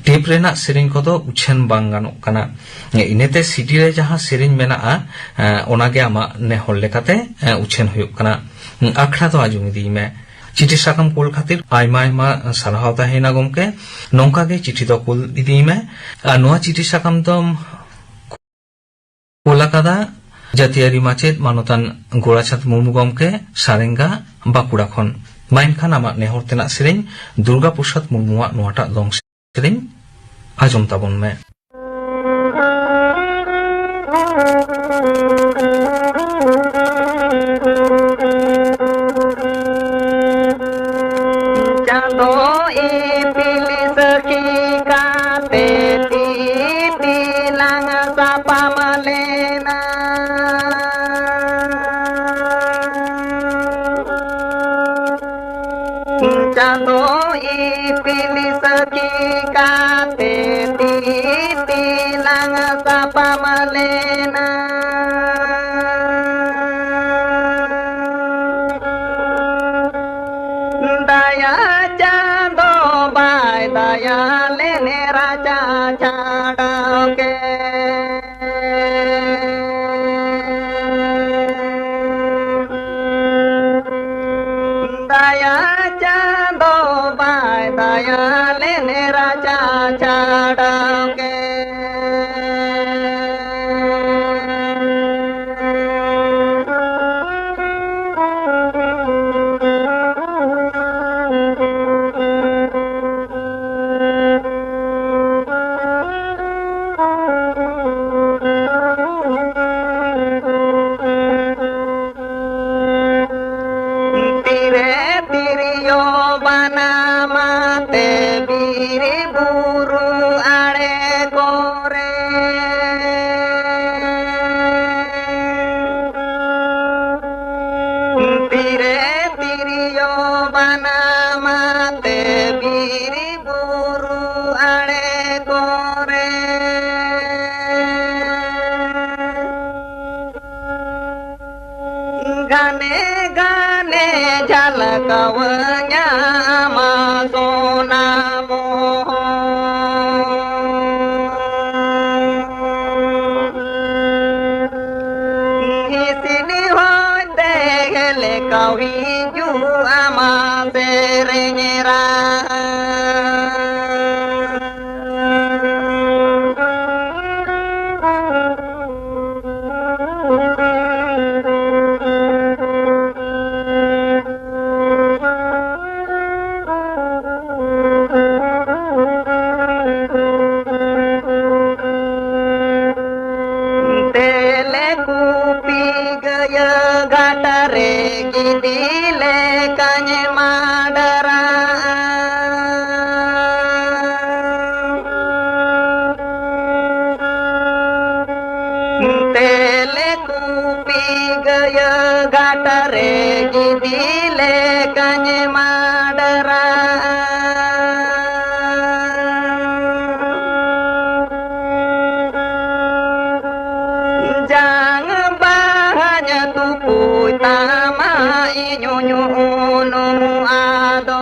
ᱴᱮᱯ ᱨᱮᱱᱟᱜ ᱥᱮᱨᱮᱧ ᱠᱚᱫᱚ ᱩᱪᱷᱟᱹᱱ ᱵᱟᱝ ᱜᱟᱱᱚᱜ ᱠᱟᱱᱟ᱾ ᱤᱱᱟᱹᱛᱮ ᱥᱤᱰᱤ ᱨᱮ ᱡᱟᱦᱟᱸ ᱥᱮᱨᱮᱧ ᱢᱮᱱᱟᱜᱼᱟ, ᱚᱱᱟᱜᱮ ᱟᱢᱟᱜ ᱱᱮᱦᱚᱨ ᱞᱮᱠᱟᱛᱮ ᱩᱪᱷᱟᱹᱱ ᱦᱩᱭᱩᱜ ᱠᱟᱱᱟ᱾ ᱟᱠᱷᱲᱟ ᱫᱚ ᱟᱸᱡᱚᱢ ᱤᱫᱤᱭ ᱢᱮ᱾ ᱪᱤᱴᱷᱤ ᱥᱟᱠᱟᱢ ᱠᱩᱞ ᱠᱷᱟᱹᱛᱤᱨ ᱟᱭᱢᱟ ᱟᱭᱢᱟ ᱥᱟᱨᱦᱟᱣ ᱛᱟᱦᱮᱸᱭᱮᱱᱟ ᱜᱚᱢᱠᱮ᱾ ᱱᱚᱝᱠᱟ ᱜᱮ ᱪᱤᱴᱷᱤ ᱫᱚ ᱠᱩᱞ ᱤᱫᱤᱭ ᱢᱮ᱾ ᱟᱨ ᱱᱚᱣᱟ ᱪᱤᱴᱷᱤ ᱥᱟᱠᱟᱢ ᱫᱚᱢ ᱠᱩᱞ ᱟᱠᱟᱫᱟ ᱡᱟᱹᱛᱤᱭᱟᱹᱨᱤ ᱢᱟᱪᱮᱫ ᱢᱟᱱᱚᱛᱟᱱ ᱜᱳᱨᱟᱪᱟᱸᱫᱽ ᱢᱩᱨᱢᱩ ᱜᱚᱢᱠᱮ, ᱥᱟᱨᱮᱝᱜᱟ, ᱵᱟᱸᱠᱩᱲᱟ ᱠᱷᱚᱱ᱾ ᱢᱟ ᱮᱱᱠᱷᱟᱱ ᱟᱢᱟᱜ ᱱᱮᱦᱚᱨ ᱛᱮᱱᱟᱜ ᱥᱮᱨᱮᱧ ᱫᱩᱨᱜᱟ ᱯᱨᱚᱥᱟᱫᱽ ᱢᱩᱨᱢᱩᱣᱟᱜ ᱱᱚᱣᱟᱴᱟᱜ ᱫᱚᱝ ᱥᱮᱨᱮᱧ ᱟᱸᱡᱚᱢ ᱛᱟᱵᱚᱱ ᱢᱮ᱾ ᱪᱟᱸᱫᱚ ᱤᱯᱤᱞ ᱥᱟᱹᱠᱷᱤ ᱠᱟᱛᱮ ᱛᱤᱛᱤ ᱞᱟᱝ ᱥᱟᱯᱟᱢ ᱞᱮᱱᱟ᱾ ᱪᱟᱸᱫᱚ ᱤᱯᱤᱞ ᱥᱟᱹᱠᱷᱤ ᱠᱟᱛᱮ ᱛᱤᱛᱤ ᱞᱟᱝ ᱥᱟᱯᱟᱢ ᱞᱮᱱᱟ᱾ ᱫᱟᱭᱟ ᱪᱟᱸᱫᱚ ᱵᱟᱭ ᱫᱟᱭᱟ ᱞᱮᱱ ᱨᱟᱪᱟ ᱪᱷᱟᱰᱟᱣ ᱜᱮ᱾ ᱫᱟᱭᱟ ᱪᱟᱸᱫᱚ ᱵᱟᱭ ᱫᱟᱭᱟ ᱞᱮᱱ ᱨᱟᱪᱟ ᱪᱷᱟᱰᱟᱣ ᱜᱮ᱾ ᱛᱤᱨᱮ ᱛᱤᱨᱭᱳ ᱵᱟᱱᱟᱢ ᱟᱛᱮ ᱵᱤᱨ ᱵᱩᱨᱩ ᱟᱲᱮ ᱠᱚᱨᱮ᱾ ᱛᱤᱨᱮ ᱛᱤᱨᱭᱳ ᱵᱟᱱᱟᱢ ᱟᱛᱮ ᱵᱤᱨ ᱵᱩᱨᱩ ᱟᱲᱮ ᱠᱚᱨᱮ᱾ ᱜᱷᱟᱱᱮ ᱜᱷᱟᱱᱮ ᱡᱷᱟᱞᱠᱟᱣᱟᱹᱧᱟ ᱟᱢᱟ ᱥᱚᱱᱟ ᱢᱚᱦᱚᱨ᱾ ᱦᱤᱥᱤᱱᱤ ᱦᱚᱭ ᱛᱮ ᱞᱮᱠᱟᱣ ᱦᱤᱡᱩᱜ ᱟᱢᱟ ᱥᱮᱨᱮᱧ ᱨᱟᱦᱟ᱾ ᱛᱮᱞᱮ ᱠᱩᱯᱤ ᱜᱟᱹᱭᱟᱹ ᱜᱷᱟᱴ ᱨᱮ ᱜᱤᱫᱤ ᱞᱮᱠᱟᱧ ᱢᱟᱰᱨᱟ᱾ ᱛᱮᱞᱮ ᱠᱩᱯᱤ ᱜᱟᱹᱭᱟᱹ ᱜᱷᱟᱴ ᱨᱮ ᱜᱤᱫᱤ ᱞᱮᱠᱟᱧ ᱢᱟᱰᱨᱟ᱾ ᱡᱟᱝ ᱵᱟᱦᱟᱧ ᱛᱩᱯᱩᱭ ᱛᱟᱢᱟ ᱤᱧ ᱩᱧᱩ ᱩᱱᱩᱢ ᱟᱫᱚ᱾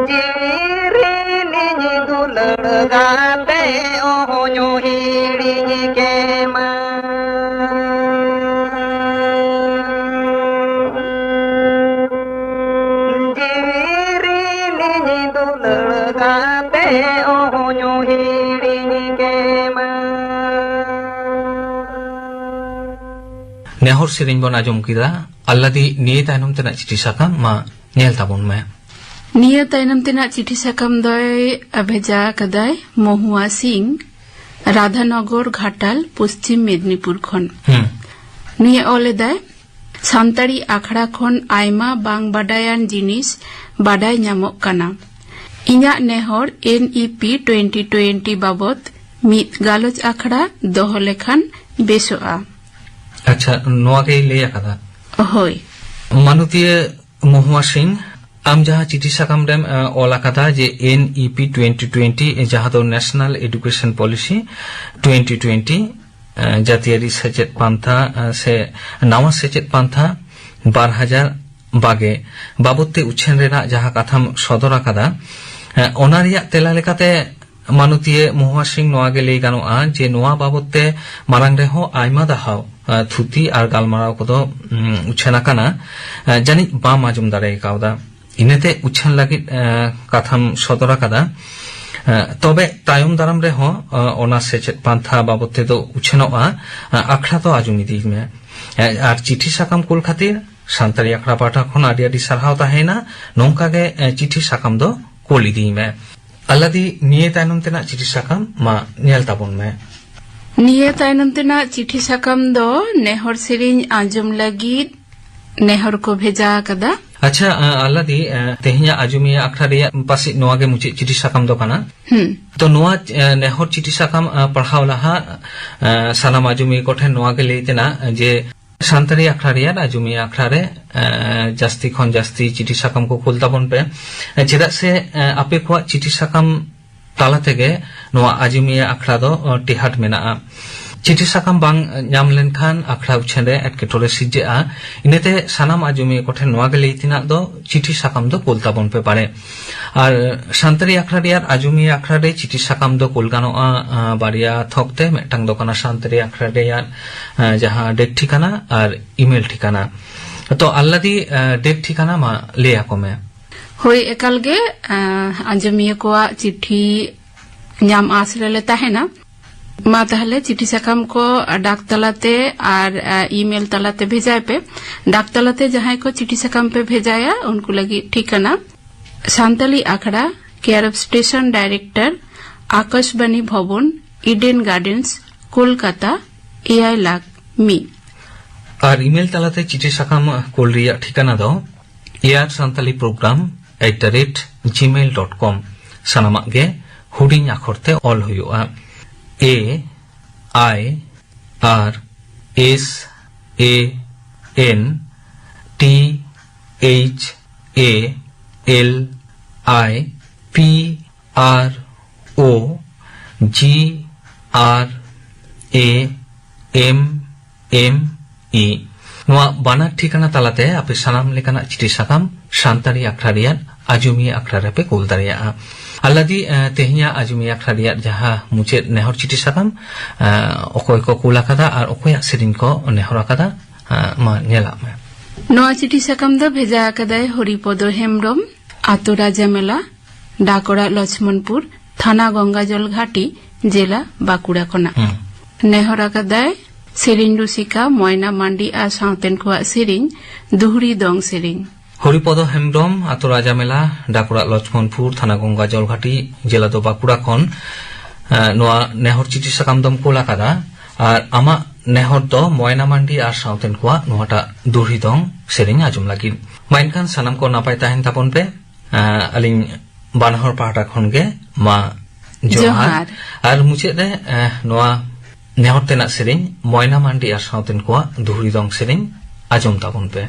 ᱡᱤᱣᱤ ᱨᱤᱱᱤᱡ ᱫᱩᱞᱟᱹᱲ ᱜᱟᱛᱮ ᱚᱦᱚᱧ ᱦᱤᱲᱤᱧ ᱠᱮᱢᱟ᱾ ᱡᱤᱣᱤ ᱨᱤᱱᱤᱡ ᱫᱩᱞᱟᱹᱲ ᱜᱟᱛᱮ ᱚᱦᱚᱧ ᱦᱤᱲᱤᱧ ᱠᱮᱢᱟ᱾ ᱱᱮᱦᱚᱨ ᱥᱮᱨᱮᱧ ᱵᱚᱱ ᱟᱸᱡᱚᱢ ᱠᱮᱫᱟ᱾ ᱟᱞᱞᱟᱫᱤ, ᱱᱤᱭᱟᱹ ᱛᱟᱭᱱᱚᱢ ᱛᱮᱱᱟᱜ ᱪᱤᱴᱷᱤ ᱥᱟᱠᱟᱢ ᱢᱟ ᱧᱮᱞ ᱛᱟᱵᱚᱱ ᱢᱮ᱾ ᱱᱤᱭᱟᱹ ᱛᱟᱭᱱᱚᱢ ᱛᱮᱱᱟᱜ ᱪᱤᱴᱷᱤ ᱥᱟᱠᱟᱢ ᱫᱚᱭ ᱵᱷᱮᱡᱟ ᱟᱠᱟᱫᱟᱭ ᱢᱚᱦᱩᱣᱟ ᱥᱤᱝ, ᱨᱟᱫᱷᱟᱱᱚᱜᱚᱨ ᱜᱷᱟᱴᱟᱞ, ᱯᱚᱥᱪᱤᱢ ᱢᱮᱫᱽᱱᱤᱯᱩᱨ ᱠᱷᱚᱱ᱾ ᱦᱩᱸ᱾ ᱱᱤᱭᱟᱹ ᱚᱞ ᱮᱫᱟᱭ, ᱥᱟᱱᱛᱟᱲᱤ ᱟᱠᱷᱲᱟ ᱠᱷᱚᱱ ᱟᱭᱢᱟ ᱵᱟᱝ ᱵᱟᱰᱟᱭᱟᱱ ᱡᱤᱱᱤᱥ ᱵᱟᱰᱟᱭ ᱧᱟᱢᱚᱜ ᱠᱟᱱᱟ᱾ ᱤᱧᱟᱜ ᱱᱮᱦᱚᱨ NEP twenty twenty ᱵᱟᱵᱚᱛ ᱢᱤᱫ ᱜᱟᱞᱚᱪ ᱟᱠᱷᱲᱟ ᱫᱚᱦᱚ ᱞᱮᱠᱷᱟᱱ ᱵᱮᱥᱚᱜᱼᱟ᱾ ᱟᱪᱪᱷᱟ, ᱱᱚᱣᱟ ᱜᱮᱭ ᱞᱟᱹᱭ ᱟᱠᱟᱫᱟ? ᱦᱳᱭ᱾ ᱢᱟᱱᱚᱛᱤᱭᱟᱹ ᱢᱚᱦᱩᱣᱟ ᱥᱤᱝ, ᱟᱢ ᱡᱟᱦᱟᱸ ᱪᱤᱴᱷᱤ ᱥᱟᱠᱟᱢ ᱨᱮᱢ ᱮ, ᱚᱞ ᱟᱠᱟᱫᱟ ᱡᱮ ᱮᱱ ᱤ ᱯᱤ ᱴᱩᱭᱮᱱᱴᱤ ᱴᱩᱭᱮᱱᱴᱤ, ᱡᱟᱦᱟᱸ ᱫᱚ national education policy twenty twenty, ᱮ, ᱡᱟᱹᱛᱤᱭᱟᱹᱨᱤ ᱥᱮᱪᱮᱫ ᱯᱟᱱᱛᱷᱟ ᱮ, ᱥᱮ ᱱᱟᱣᱟ ᱥᱮᱪᱮᱫ ᱯᱟᱱᱛᱷᱟ ᱵᱟᱨ ᱦᱟᱡᱟᱨ ᱵᱟᱜᱮ ᱵᱟᱵᱚᱫ ᱛᱮ ᱩᱪᱷᱟᱹᱱ ᱨᱮᱱᱟᱜ ᱡᱟᱦᱟᱸ ᱠᱟᱛᱷᱟᱢ ᱥᱚᱫᱚᱨ ᱟᱠᱟᱫᱟ, ᱮ, ᱚᱱᱟ ᱨᱮᱭᱟᱜ ᱛᱮᱞᱟ ᱞᱮᱠᱟᱛᱮ ᱢᱟᱱᱚᱛᱤᱭᱟᱹ ᱢᱚᱦᱩᱣᱟ ᱥᱤᱝ ᱱᱚᱣᱟ ᱜᱮ ᱞᱟᱹᱭ ᱜᱟᱱᱚᱜᱼᱟ ᱡᱮ ᱱᱚᱣᱟ ᱵᱟᱵᱚᱫ ᱛᱮ ᱢᱟᱲᱟᱝ ᱨᱮᱦᱚᱸ ᱟᱭᱢᱟ ᱫᱷᱟᱣ ᱮ, ᱛᱷᱩᱛᱤ ᱟᱨ ᱜᱟᱞᱢᱟᱨᱟᱣ ᱠᱚᱫᱚ ᱩᱢ, ᱩᱪᱷᱟᱹᱱ ᱟᱠᱟᱱᱟ, ᱮ, ᱡᱟᱹᱱᱤᱡ ᱵᱟᱢ ᱟᱸᱡᱚᱢ ᱫᱟᱲᱮ ᱠᱟᱣᱫᱟ᱾ ᱤᱱᱟᱹᱛᱮ ᱩᱪᱷᱟᱹᱱ ᱞᱟᱹᱜᱤᱫ ᱮ, ᱠᱟᱛᱷᱟᱢ ᱥᱚᱫᱚᱨ ᱟᱠᱟᱫᱟ᱾ ᱮ, ᱛᱚᱵᱮ ᱛᱟᱭᱚᱢ ᱫᱟᱨᱟᱢ ᱨᱮᱦᱚᱸ ᱮ, ᱚᱱᱟ ᱥᱮᱪᱮᱫ ᱯᱟᱱᱛᱷᱟ ᱵᱟᱵᱚᱫ ᱛᱮᱫᱚ ᱩᱪᱷᱟᱹᱱᱚᱜᱼᱟ, ᱮ, ᱟᱠᱷᱲᱟ ᱫᱚ ᱟᱸᱡᱚᱢ ᱤᱫᱤᱭ ᱢᱮ᱾ ᱮ, ᱟᱨ ᱪᱤᱴᱷᱤ ᱥᱟᱠᱟᱢ ᱠᱩᱞ ᱠᱷᱟᱹᱛᱤᱨ ᱥᱟᱱᱛᱟᱲᱤ ᱟᱠᱷᱲᱟ ᱯᱟᱦᱴᱟ ᱠᱷᱚᱱ ᱟᱹᱰᱤ ᱟᱹᱰᱤ ᱥᱟᱨᱦᱟᱣ ᱛᱟᱦᱮᱸᱭᱮᱱᱟ᱾ ᱱᱚᱝᱠᱟ ᱜᱮ ᱮ, ᱪᱤᱴᱷᱤ ᱥᱟᱠᱟᱢ ᱫᱚ ᱠᱩᱞ ᱤᱫᱤᱭ ᱢᱮ᱾ ᱟᱞᱞᱟᱫᱤ, ᱱᱤᱭᱟᱹ ᱛᱟᱭᱱᱚᱢ ᱛᱮᱱᱟᱜ ᱪᱤᱴᱷᱤ ᱥᱟᱠᱟᱢ ᱢᱟ ᱧᱮᱞ ᱛᱟᱵᱚᱱ ᱢᱮ᱾ ᱱᱤᱭᱟᱹ ᱛᱟᱭᱱᱚᱢ ᱛᱮᱱᱟᱜ ᱪᱤᱴᱷᱤ ᱥᱟᱠᱟᱢ ᱫᱚ ᱱᱮᱦᱚᱨ ᱥᱮᱨᱮᱧ ᱟᱸᱡᱚᱢ ᱞᱟᱹᱜᱤᱫ ᱱᱮᱦᱚᱨ ᱠᱚ ᱵᱷᱮᱡᱟ ᱟᱠᱟᱫᱟ᱾ ᱟᱪᱪᱷᱟ, ᱟ, ᱟᱞᱞᱟᱫᱤ, ᱟ, ᱛᱮᱦᱮᱧᱟᱜ ᱟᱸᱡᱚᱢᱤᱭᱟᱹ ᱟᱠᱷᱲᱟ ᱨᱮᱭᱟᱜ ᱯᱟᱥᱮᱡ ᱱᱚᱣᱟ ᱜᱮ ᱢᱩᱪᱟᱹᱫ ᱪᱤᱴᱷᱤ ᱥᱟᱠᱟᱢ ᱫᱚ ᱠᱟᱱᱟ᱾ ᱦᱩᱸ᱾ ᱛᱚ, ᱱᱚᱣᱟ, ᱟ, ᱱᱮᱦᱚᱨ ᱪᱤᱴᱷᱤ ᱥᱟᱠᱟᱢ, ᱟ, ᱯᱟᱲᱦᱟᱣ ᱞᱟᱦᱟ, ᱟ, ᱥᱟᱱᱟᱢ ᱟᱸᱡᱚᱢᱤᱭᱟᱹ ᱠᱚᱴᱷᱮᱱ ᱱᱚᱣᱟ ᱜᱮ ᱞᱟᱹᱭ ᱛᱮᱱᱟᱜ ᱡᱮ ᱥᱟᱱᱛᱟᱲᱤ ᱟᱠᱷᱲᱟ ᱨᱮᱭᱟᱜ ᱟᱸᱡᱚᱢᱤᱭᱟᱹ ᱟᱠᱷᱲᱟ ᱨᱮ, ᱟ, ᱡᱟᱹᱥᱛᱤ ᱠᱷᱚᱱ ᱡᱟᱹᱥᱛᱤ ᱪᱤᱴᱷᱤ ᱥᱟᱠᱟᱢ ᱠᱚ ᱠᱩᱞ ᱛᱟᱵᱚᱱ ᱯᱮ᱾ ᱪᱮᱫᱟᱜ ᱥᱮ, ᱟ, ᱟᱯᱮ ᱠᱚᱣᱟᱜ ᱪᱤᱴᱷᱤ ᱥᱟᱠᱟᱢ ᱛᱟᱞᱟ ᱛᱮᱜᱮ ᱱᱚᱣᱟ ᱟᱸᱡᱚᱢᱤᱭᱟᱹ ᱟᱠᱷᱲᱟ ᱫᱚ, ᱚ, ᱴᱮᱦᱟᱴ ᱢᱮᱱᱟᱜᱼᱟ᱾ ᱪᱤᱴᱷᱤ ᱥᱟᱠᱟᱢ ᱵᱟᱝ ᱧᱟᱢ ᱞᱮᱱᱠᱷᱟᱱ ᱟᱠᱷᱲᱟ ᱩᱪᱷᱟᱹᱱ ᱨᱮ ᱮᱴᱠᱮᱴᱚᱬᱮ ᱥᱤᱨᱡᱟᱹᱜᱼᱟ᱾ ᱤᱱᱟᱹᱛᱮ ᱥᱟᱱᱟᱢ ᱟᱸᱡᱚᱢᱤᱭᱟᱹ ᱠᱚᱴᱷᱮᱱ ᱱᱚᱣᱟ ᱜᱮ ᱞᱟᱹᱭ ᱛᱮᱱᱟᱜ ᱫᱚ ᱪᱤᱴᱷᱤ ᱥᱟᱠᱟᱢ ᱫᱚ ᱠᱩᱞ ᱛᱟᱵᱚᱱ ᱯᱮ ᱵᱟᱲᱮ᱾ ᱟᱨ ᱥᱟᱱᱛᱟᱲᱤ ᱟᱠᱷᱲᱟ ᱨᱮᱭᱟᱜ ᱟᱸᱡᱚᱢᱤᱭᱟᱹ ᱟᱠᱷᱲᱟ ᱨᱮ ᱪᱤᱴᱷᱤ ᱥᱟᱠᱟᱢ ᱫᱚ ᱠᱩᱞ ᱜᱟᱱᱚᱜᱼᱟ, ᱟ, ᱵᱟᱨᱭᱟ ᱛᱷᱚᱠ ᱛᱮ᱾ ᱢᱤᱫᱴᱟᱝ ᱫᱚ ᱠᱟᱱᱟ ᱥᱟᱱᱛᱟᱲᱤ ᱟᱠᱷᱲᱟ ᱨᱮᱭᱟᱜ, ᱟ, ᱡᱟᱦᱟᱸ ᱰᱮᱠ ᱴᱷᱤᱠᱟᱱᱟ ᱟᱨ ᱤᱢᱮᱞ ᱴᱷᱤᱠᱟᱱᱟ᱾ ᱛᱚ, ᱟᱞᱞᱟᱫᱤ, ᱟ, ᱰᱮᱠ ᱴᱷᱤᱠᱟᱱᱟ ᱢᱟ ᱞᱟᱹᱭ ᱟᱠᱚ ᱢᱮ᱾ ᱦᱳᱭ, ᱮᱠᱟᱞ ᱜᱮ, ᱟ, ᱟᱸᱡᱚᱢᱤᱭᱟᱹ ᱠᱚᱣᱟᱜ ᱪᱤᱴᱷᱤ ᱧᱟᱢ ᱟᱸᱥ ᱨᱮᱞᱮ ᱛᱟᱦᱮᱱᱟ᱾ ᱢᱟ ᱛᱟᱦᱞᱮ ᱪᱤᱴᱷᱤ ᱥᱟᱠᱟᱢ ᱠᱚ ᱰᱟᱠ ᱛᱟᱞᱟᱛᱮ ᱟᱨ, ᱟ, ᱤᱢᱮᱞ ᱛᱟᱞᱟᱛᱮ ᱵᱷᱮᱡᱟᱭ ᱯᱮ᱾ ᱰᱟᱠ ᱛᱟᱞᱟᱛᱮ ᱡᱟᱦᱟᱸᱭ ᱠᱚ ᱪᱤᱴᱷᱤ ᱥᱟᱠᱟᱢ ᱯᱮ ᱵᱷᱮᱡᱟᱭᱟ, ᱩᱱᱠᱩ ᱞᱟᱹᱜᱤᱫ ᱴᱷᱤᱠᱟᱹᱱᱟ ᱥᱟᱱᱛᱟᱞᱤ ᱟᱠᱷᱲᱟ, care of station director, Akashvani Bhavan, Eden Gardens, Kolkata, ᱮᱭᱟᱭ ᱞᱟᱠᱷ ᱢᱤᱫ᱾ ᱟᱨ ᱤᱢᱮᱞ ᱛᱟᱞᱟᱛᱮ ᱪᱤᱴᱷᱤ ᱥᱟᱠᱟᱢ ᱠᱩᱞ ᱨᱮᱭᱟᱜ ᱴᱷᱤᱠᱟᱹᱱᱟ ᱫᱚ air santali program at the rate gmail dot com᱾ ᱥᱟᱱᱟᱢᱟᱜ ᱜᱮ ᱦᱩᱰᱤᱧ ᱟᱠᱷᱚᱨ ᱛᱮ ᱚᱞ ᱦᱩᱭᱩᱜᱼᱟ᱾ A I R S A N T H A L I P R O G R A M M E᱾ ᱱᱚᱣᱟ ᱵᱟᱱᱟᱨ ᱴᱷᱤᱠᱟᱹᱱᱟ ᱛᱟᱞᱟᱛᱮ ᱟᱯᱮ ᱥᱟᱱᱟᱢ ᱞᱮᱠᱟᱱᱟᱜ ᱪᱤᱴᱷᱤ ᱥᱟᱠᱟᱢ ᱥᱟᱱᱛᱟᱲᱤ ᱟᱠᱷᱲᱟ ᱨᱮᱭᱟᱜ ᱟᱡᱚᱢᱤᱭᱟᱹ ᱟᱠᱷᱲᱟ ᱨᱮᱯᱮ ᱠᱩᱞ ᱫᱟᱲᱮᱭᱟᱜᱼᱟ᱾ ᱟᱞᱞᱟᱫᱤ, ᱮ, ᱛᱮᱦᱮᱧᱟᱜ ᱟᱡᱚᱢᱤᱭᱟᱹ ᱟᱠᱷᱲᱟ ᱨᱮᱭᱟᱜ ᱡᱟᱦᱟᱸ ᱢᱩᱪᱟᱹᱫ ᱱᱮᱦᱚᱨ ᱪᱤᱴᱷᱤ ᱥᱟᱠᱟᱢ, ᱮ, ᱚᱠᱚᱭ ᱠᱚ ᱠᱩᱞ ᱟᱠᱟᱫᱟ ᱟᱨ ᱚᱠᱚᱭᱟᱜ ᱥᱮᱨᱮᱧ ᱠᱚ ᱱᱮᱦᱚᱨ ᱟᱠᱟᱫᱟ, ᱮ, ᱢᱟ ᱧᱮᱞᱟᱜ ᱢᱮ᱾ ᱱᱚᱣᱟ ᱪᱤᱴᱷᱤ ᱥᱟᱠᱟᱢ ᱫᱚ ᱵᱷᱮᱡᱟ ᱟᱠᱟᱫᱟᱭ ᱦᱚᱨᱤᱯᱚᱫᱚ ᱦᱮᱢᱵᱽᱨᱚᱢ, ᱟᱛᱳ ᱨᱟᱡᱟᱢᱮᱞᱟ, ᱰᱟᱠ ᱚᱲᱟᱜ ᱞᱚᱪᱷᱢᱚᱱᱯᱩᱨ, ᱛᱷᱟᱱᱟ ᱜᱚᱝᱜᱟᱡᱚᱞ ᱜᱷᱟᱴᱤ, ᱡᱮᱞᱟ ᱵᱟᱸᱠᱩᱲᱟ ᱠᱷᱚᱱᱟᱜ᱾ ᱦᱩᱸ᱾ ᱱᱮᱦᱚᱨ ᱟᱠᱟᱫᱟᱭ ᱥᱮᱨᱮᱧ ᱨᱩᱥᱤᱠᱟ ᱢᱚᱭᱱᱟ ᱢᱟᱱᱰᱤ ᱟᱨ ᱥᱟᱶᱛᱮᱱ ᱠᱚᱣᱟᱜ ᱥᱮᱨᱮᱧ ᱫᱩᱦᱲᱤ ᱫᱚᱝ ᱥᱮᱨᱮᱧ᱾ ᱦᱚᱨᱤᱯᱚᱫᱚ ᱦᱮᱢᱵᱽᱨᱚᱢ, ᱟᱛᱳ ᱨᱟᱡᱟᱢᱮᱞᱟ, ᱰᱟᱠ ᱚᱲᱟᱜ ᱞᱚᱪᱷᱢᱚᱱᱯᱩᱨ, ᱛᱷᱟᱱᱟ ᱜᱚᱝᱜᱟᱡᱚᱞ ᱜᱷᱟᱴᱤ, ᱡᱮᱞᱟ ᱫᱚ ᱵᱟᱸᱠᱩᱲᱟ ᱠᱷᱚᱱ, ᱮ, ᱱᱚᱣᱟ ᱱᱮᱦᱚᱨ ᱪᱤᱴᱷᱤ ᱥᱟᱠᱟᱢ ᱫᱚᱢ ᱠᱩᱞ ᱟᱠᱟᱫᱟ᱾ ᱟᱨ ᱟᱢᱟᱜ ᱱᱮᱦᱚᱨ ᱫᱚ ᱢᱚᱭᱱᱟ ᱢᱟᱱᱰᱤ ᱟᱨ ᱥᱟᱶᱛᱮᱱ ᱠᱚᱣᱟᱜ ᱱᱚᱣᱟᱴᱟᱜ ᱫᱩᱦᱲᱤ ᱫᱚᱝ ᱥᱮᱨᱮᱧ ᱟᱸᱡᱚᱢ ᱞᱟᱹᱜᱤᱫ᱾ ᱢᱟ ᱮᱱᱠᱷᱟᱱ ᱥᱟᱱᱟᱢ ᱠᱚ ᱱᱟᱯᱟᱭ ᱛᱟᱦᱮᱱ ᱛᱟᱵᱚᱱ ᱯᱮ᱾ ᱮ, ᱟᱹᱞᱤᱧ ᱵᱟᱱᱟ ᱦᱚᱲ ᱯᱟᱦᱴᱟ ᱠᱷᱚᱱ ᱜᱮ ᱢᱟ ᱡᱚᱦᱟᱨ᱾ ᱡᱚᱦᱟᱨ᱾ ᱟᱨ ᱢᱩᱪᱟᱹᱫ ᱨᱮ, ᱮ, ᱱᱚᱣᱟ ᱱᱮᱦᱚᱨ ᱛᱮᱱᱟᱜ ᱥᱮᱨᱮᱧ ᱢᱚᱭᱱᱟ ᱢᱟᱱᱰᱤ ᱟᱨ ᱥᱟᱶᱛᱮᱱ ᱠᱚᱣᱟᱜ ᱫᱩᱦᱲᱤ ᱫᱚᱝ ᱥᱮᱨᱮᱧ ᱟᱸᱡᱚᱢ ᱛᱟᱵᱚᱱ ᱯᱮ᱾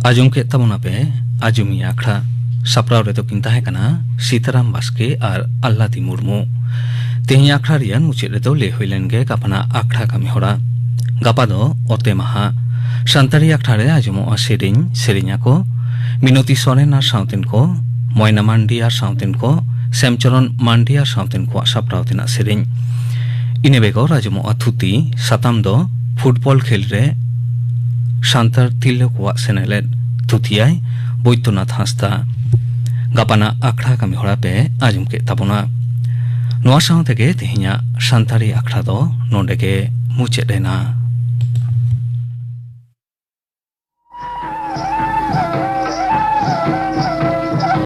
ᱟᱸᱡᱚᱢ ᱠᱮᱫ ᱛᱟᱵᱚᱱᱟᱯᱮ ᱟᱸᱡᱚᱢᱤᱭᱟᱹ ᱟᱠᱷᱲᱟ᱾ ᱥᱟᱯᱲᱟᱣ ᱨᱮᱫᱚ ᱠᱤᱱ ᱛᱟᱦᱮᱸ ᱠᱟᱱᱟ ᱥᱤᱛᱟᱨᱟᱢ ᱵᱟᱥᱠᱮ ᱟᱨ ᱟᱞᱞᱟᱫᱤ ᱢᱩᱨᱢᱩ᱾ ᱛᱮᱦᱮᱧ ᱟᱠᱷᱲᱟ ᱨᱮᱭᱟᱜ ᱢᱩᱪᱟᱹᱫ ᱨᱮᱫᱚ ᱞᱟᱹᱭ ᱦᱩᱭ ᱞᱮᱱ ᱜᱮ ᱜᱟᱯᱟᱱᱟᱜ ᱟᱠᱷᱲᱟ ᱠᱟᱹᱢᱤ ᱦᱚᱨᱟ᱾ ᱜᱟᱯᱟ ᱫᱚ ᱚᱛᱮ ᱢᱟᱦᱟ᱾ ᱥᱟᱱᱛᱟᱲᱤ ᱟᱠᱷᱲᱟ ᱨᱮ ᱟᱸᱡᱚᱢᱚᱜᱼᱟ ᱥᱮᱨᱮᱧ, ᱥᱮᱨᱮᱧ ᱟᱠᱚ ᱢᱤᱱᱚᱛᱤ ᱥᱚᱨᱮᱱ ᱟᱨ ᱥᱟᱶᱛᱮᱱ ᱠᱚ, ᱢᱚᱭᱱᱟ ᱢᱟᱱᱰᱤ ᱟᱨ ᱥᱟᱶᱛᱮᱱ ᱠᱚ, ᱥᱮᱢᱪᱚᱨᱚᱱ ᱢᱟᱱᱰᱤ ᱟᱨ ᱥᱟᱶᱛᱮᱱ ᱠᱚᱣᱟᱜ ᱥᱟᱯᱲᱟᱣ ᱛᱮᱱᱟᱜ ᱥᱮᱨᱮᱧ᱾ ᱤᱱᱟᱹ ᱵᱮᱜᱚᱨ ᱟᱸᱡᱚᱢᱚᱜᱼᱟ ᱛᱷᱩᱛᱤ, ᱥᱟᱛᱟᱢ ᱫᱚ ᱯᱷᱩᱴᱵᱚᱞ ᱠᱷᱮᱞ ᱨᱮ ᱥᱟᱱᱛᱟᱲ ᱛᱤᱨᱞᱟᱹ ᱠᱚᱣᱟᱜ ᱥᱮᱱᱮᱞᱮᱫ᱾ ᱛᱷᱩᱛᱤᱭᱟᱭ ᱵᱳᱭᱫᱚᱱᱟᱛᱷ ᱦᱟᱸᱥᱫᱟ᱾ ᱜᱟᱯᱟᱱᱟᱜ ᱟᱠᱷᱲᱟ ᱠᱟᱹᱢᱤ ᱦᱚᱨᱟ ᱯᱮ ᱟᱸᱡᱚᱢ ᱠᱮᱫ ᱛᱟᱵᱚᱱᱟ᱾ ᱱᱚᱣᱟ ᱥᱟᱶ ᱛᱮᱜᱮ ᱛᱮᱦᱮᱧᱟᱜ ᱥᱟᱱᱛᱟᱲᱤ ᱟᱠᱷᱲᱟ ᱫᱚ ᱱᱚᱰᱮ ᱜᱮ ᱢᱩᱪᱟᱹᱫ ᱮᱱᱟ᱾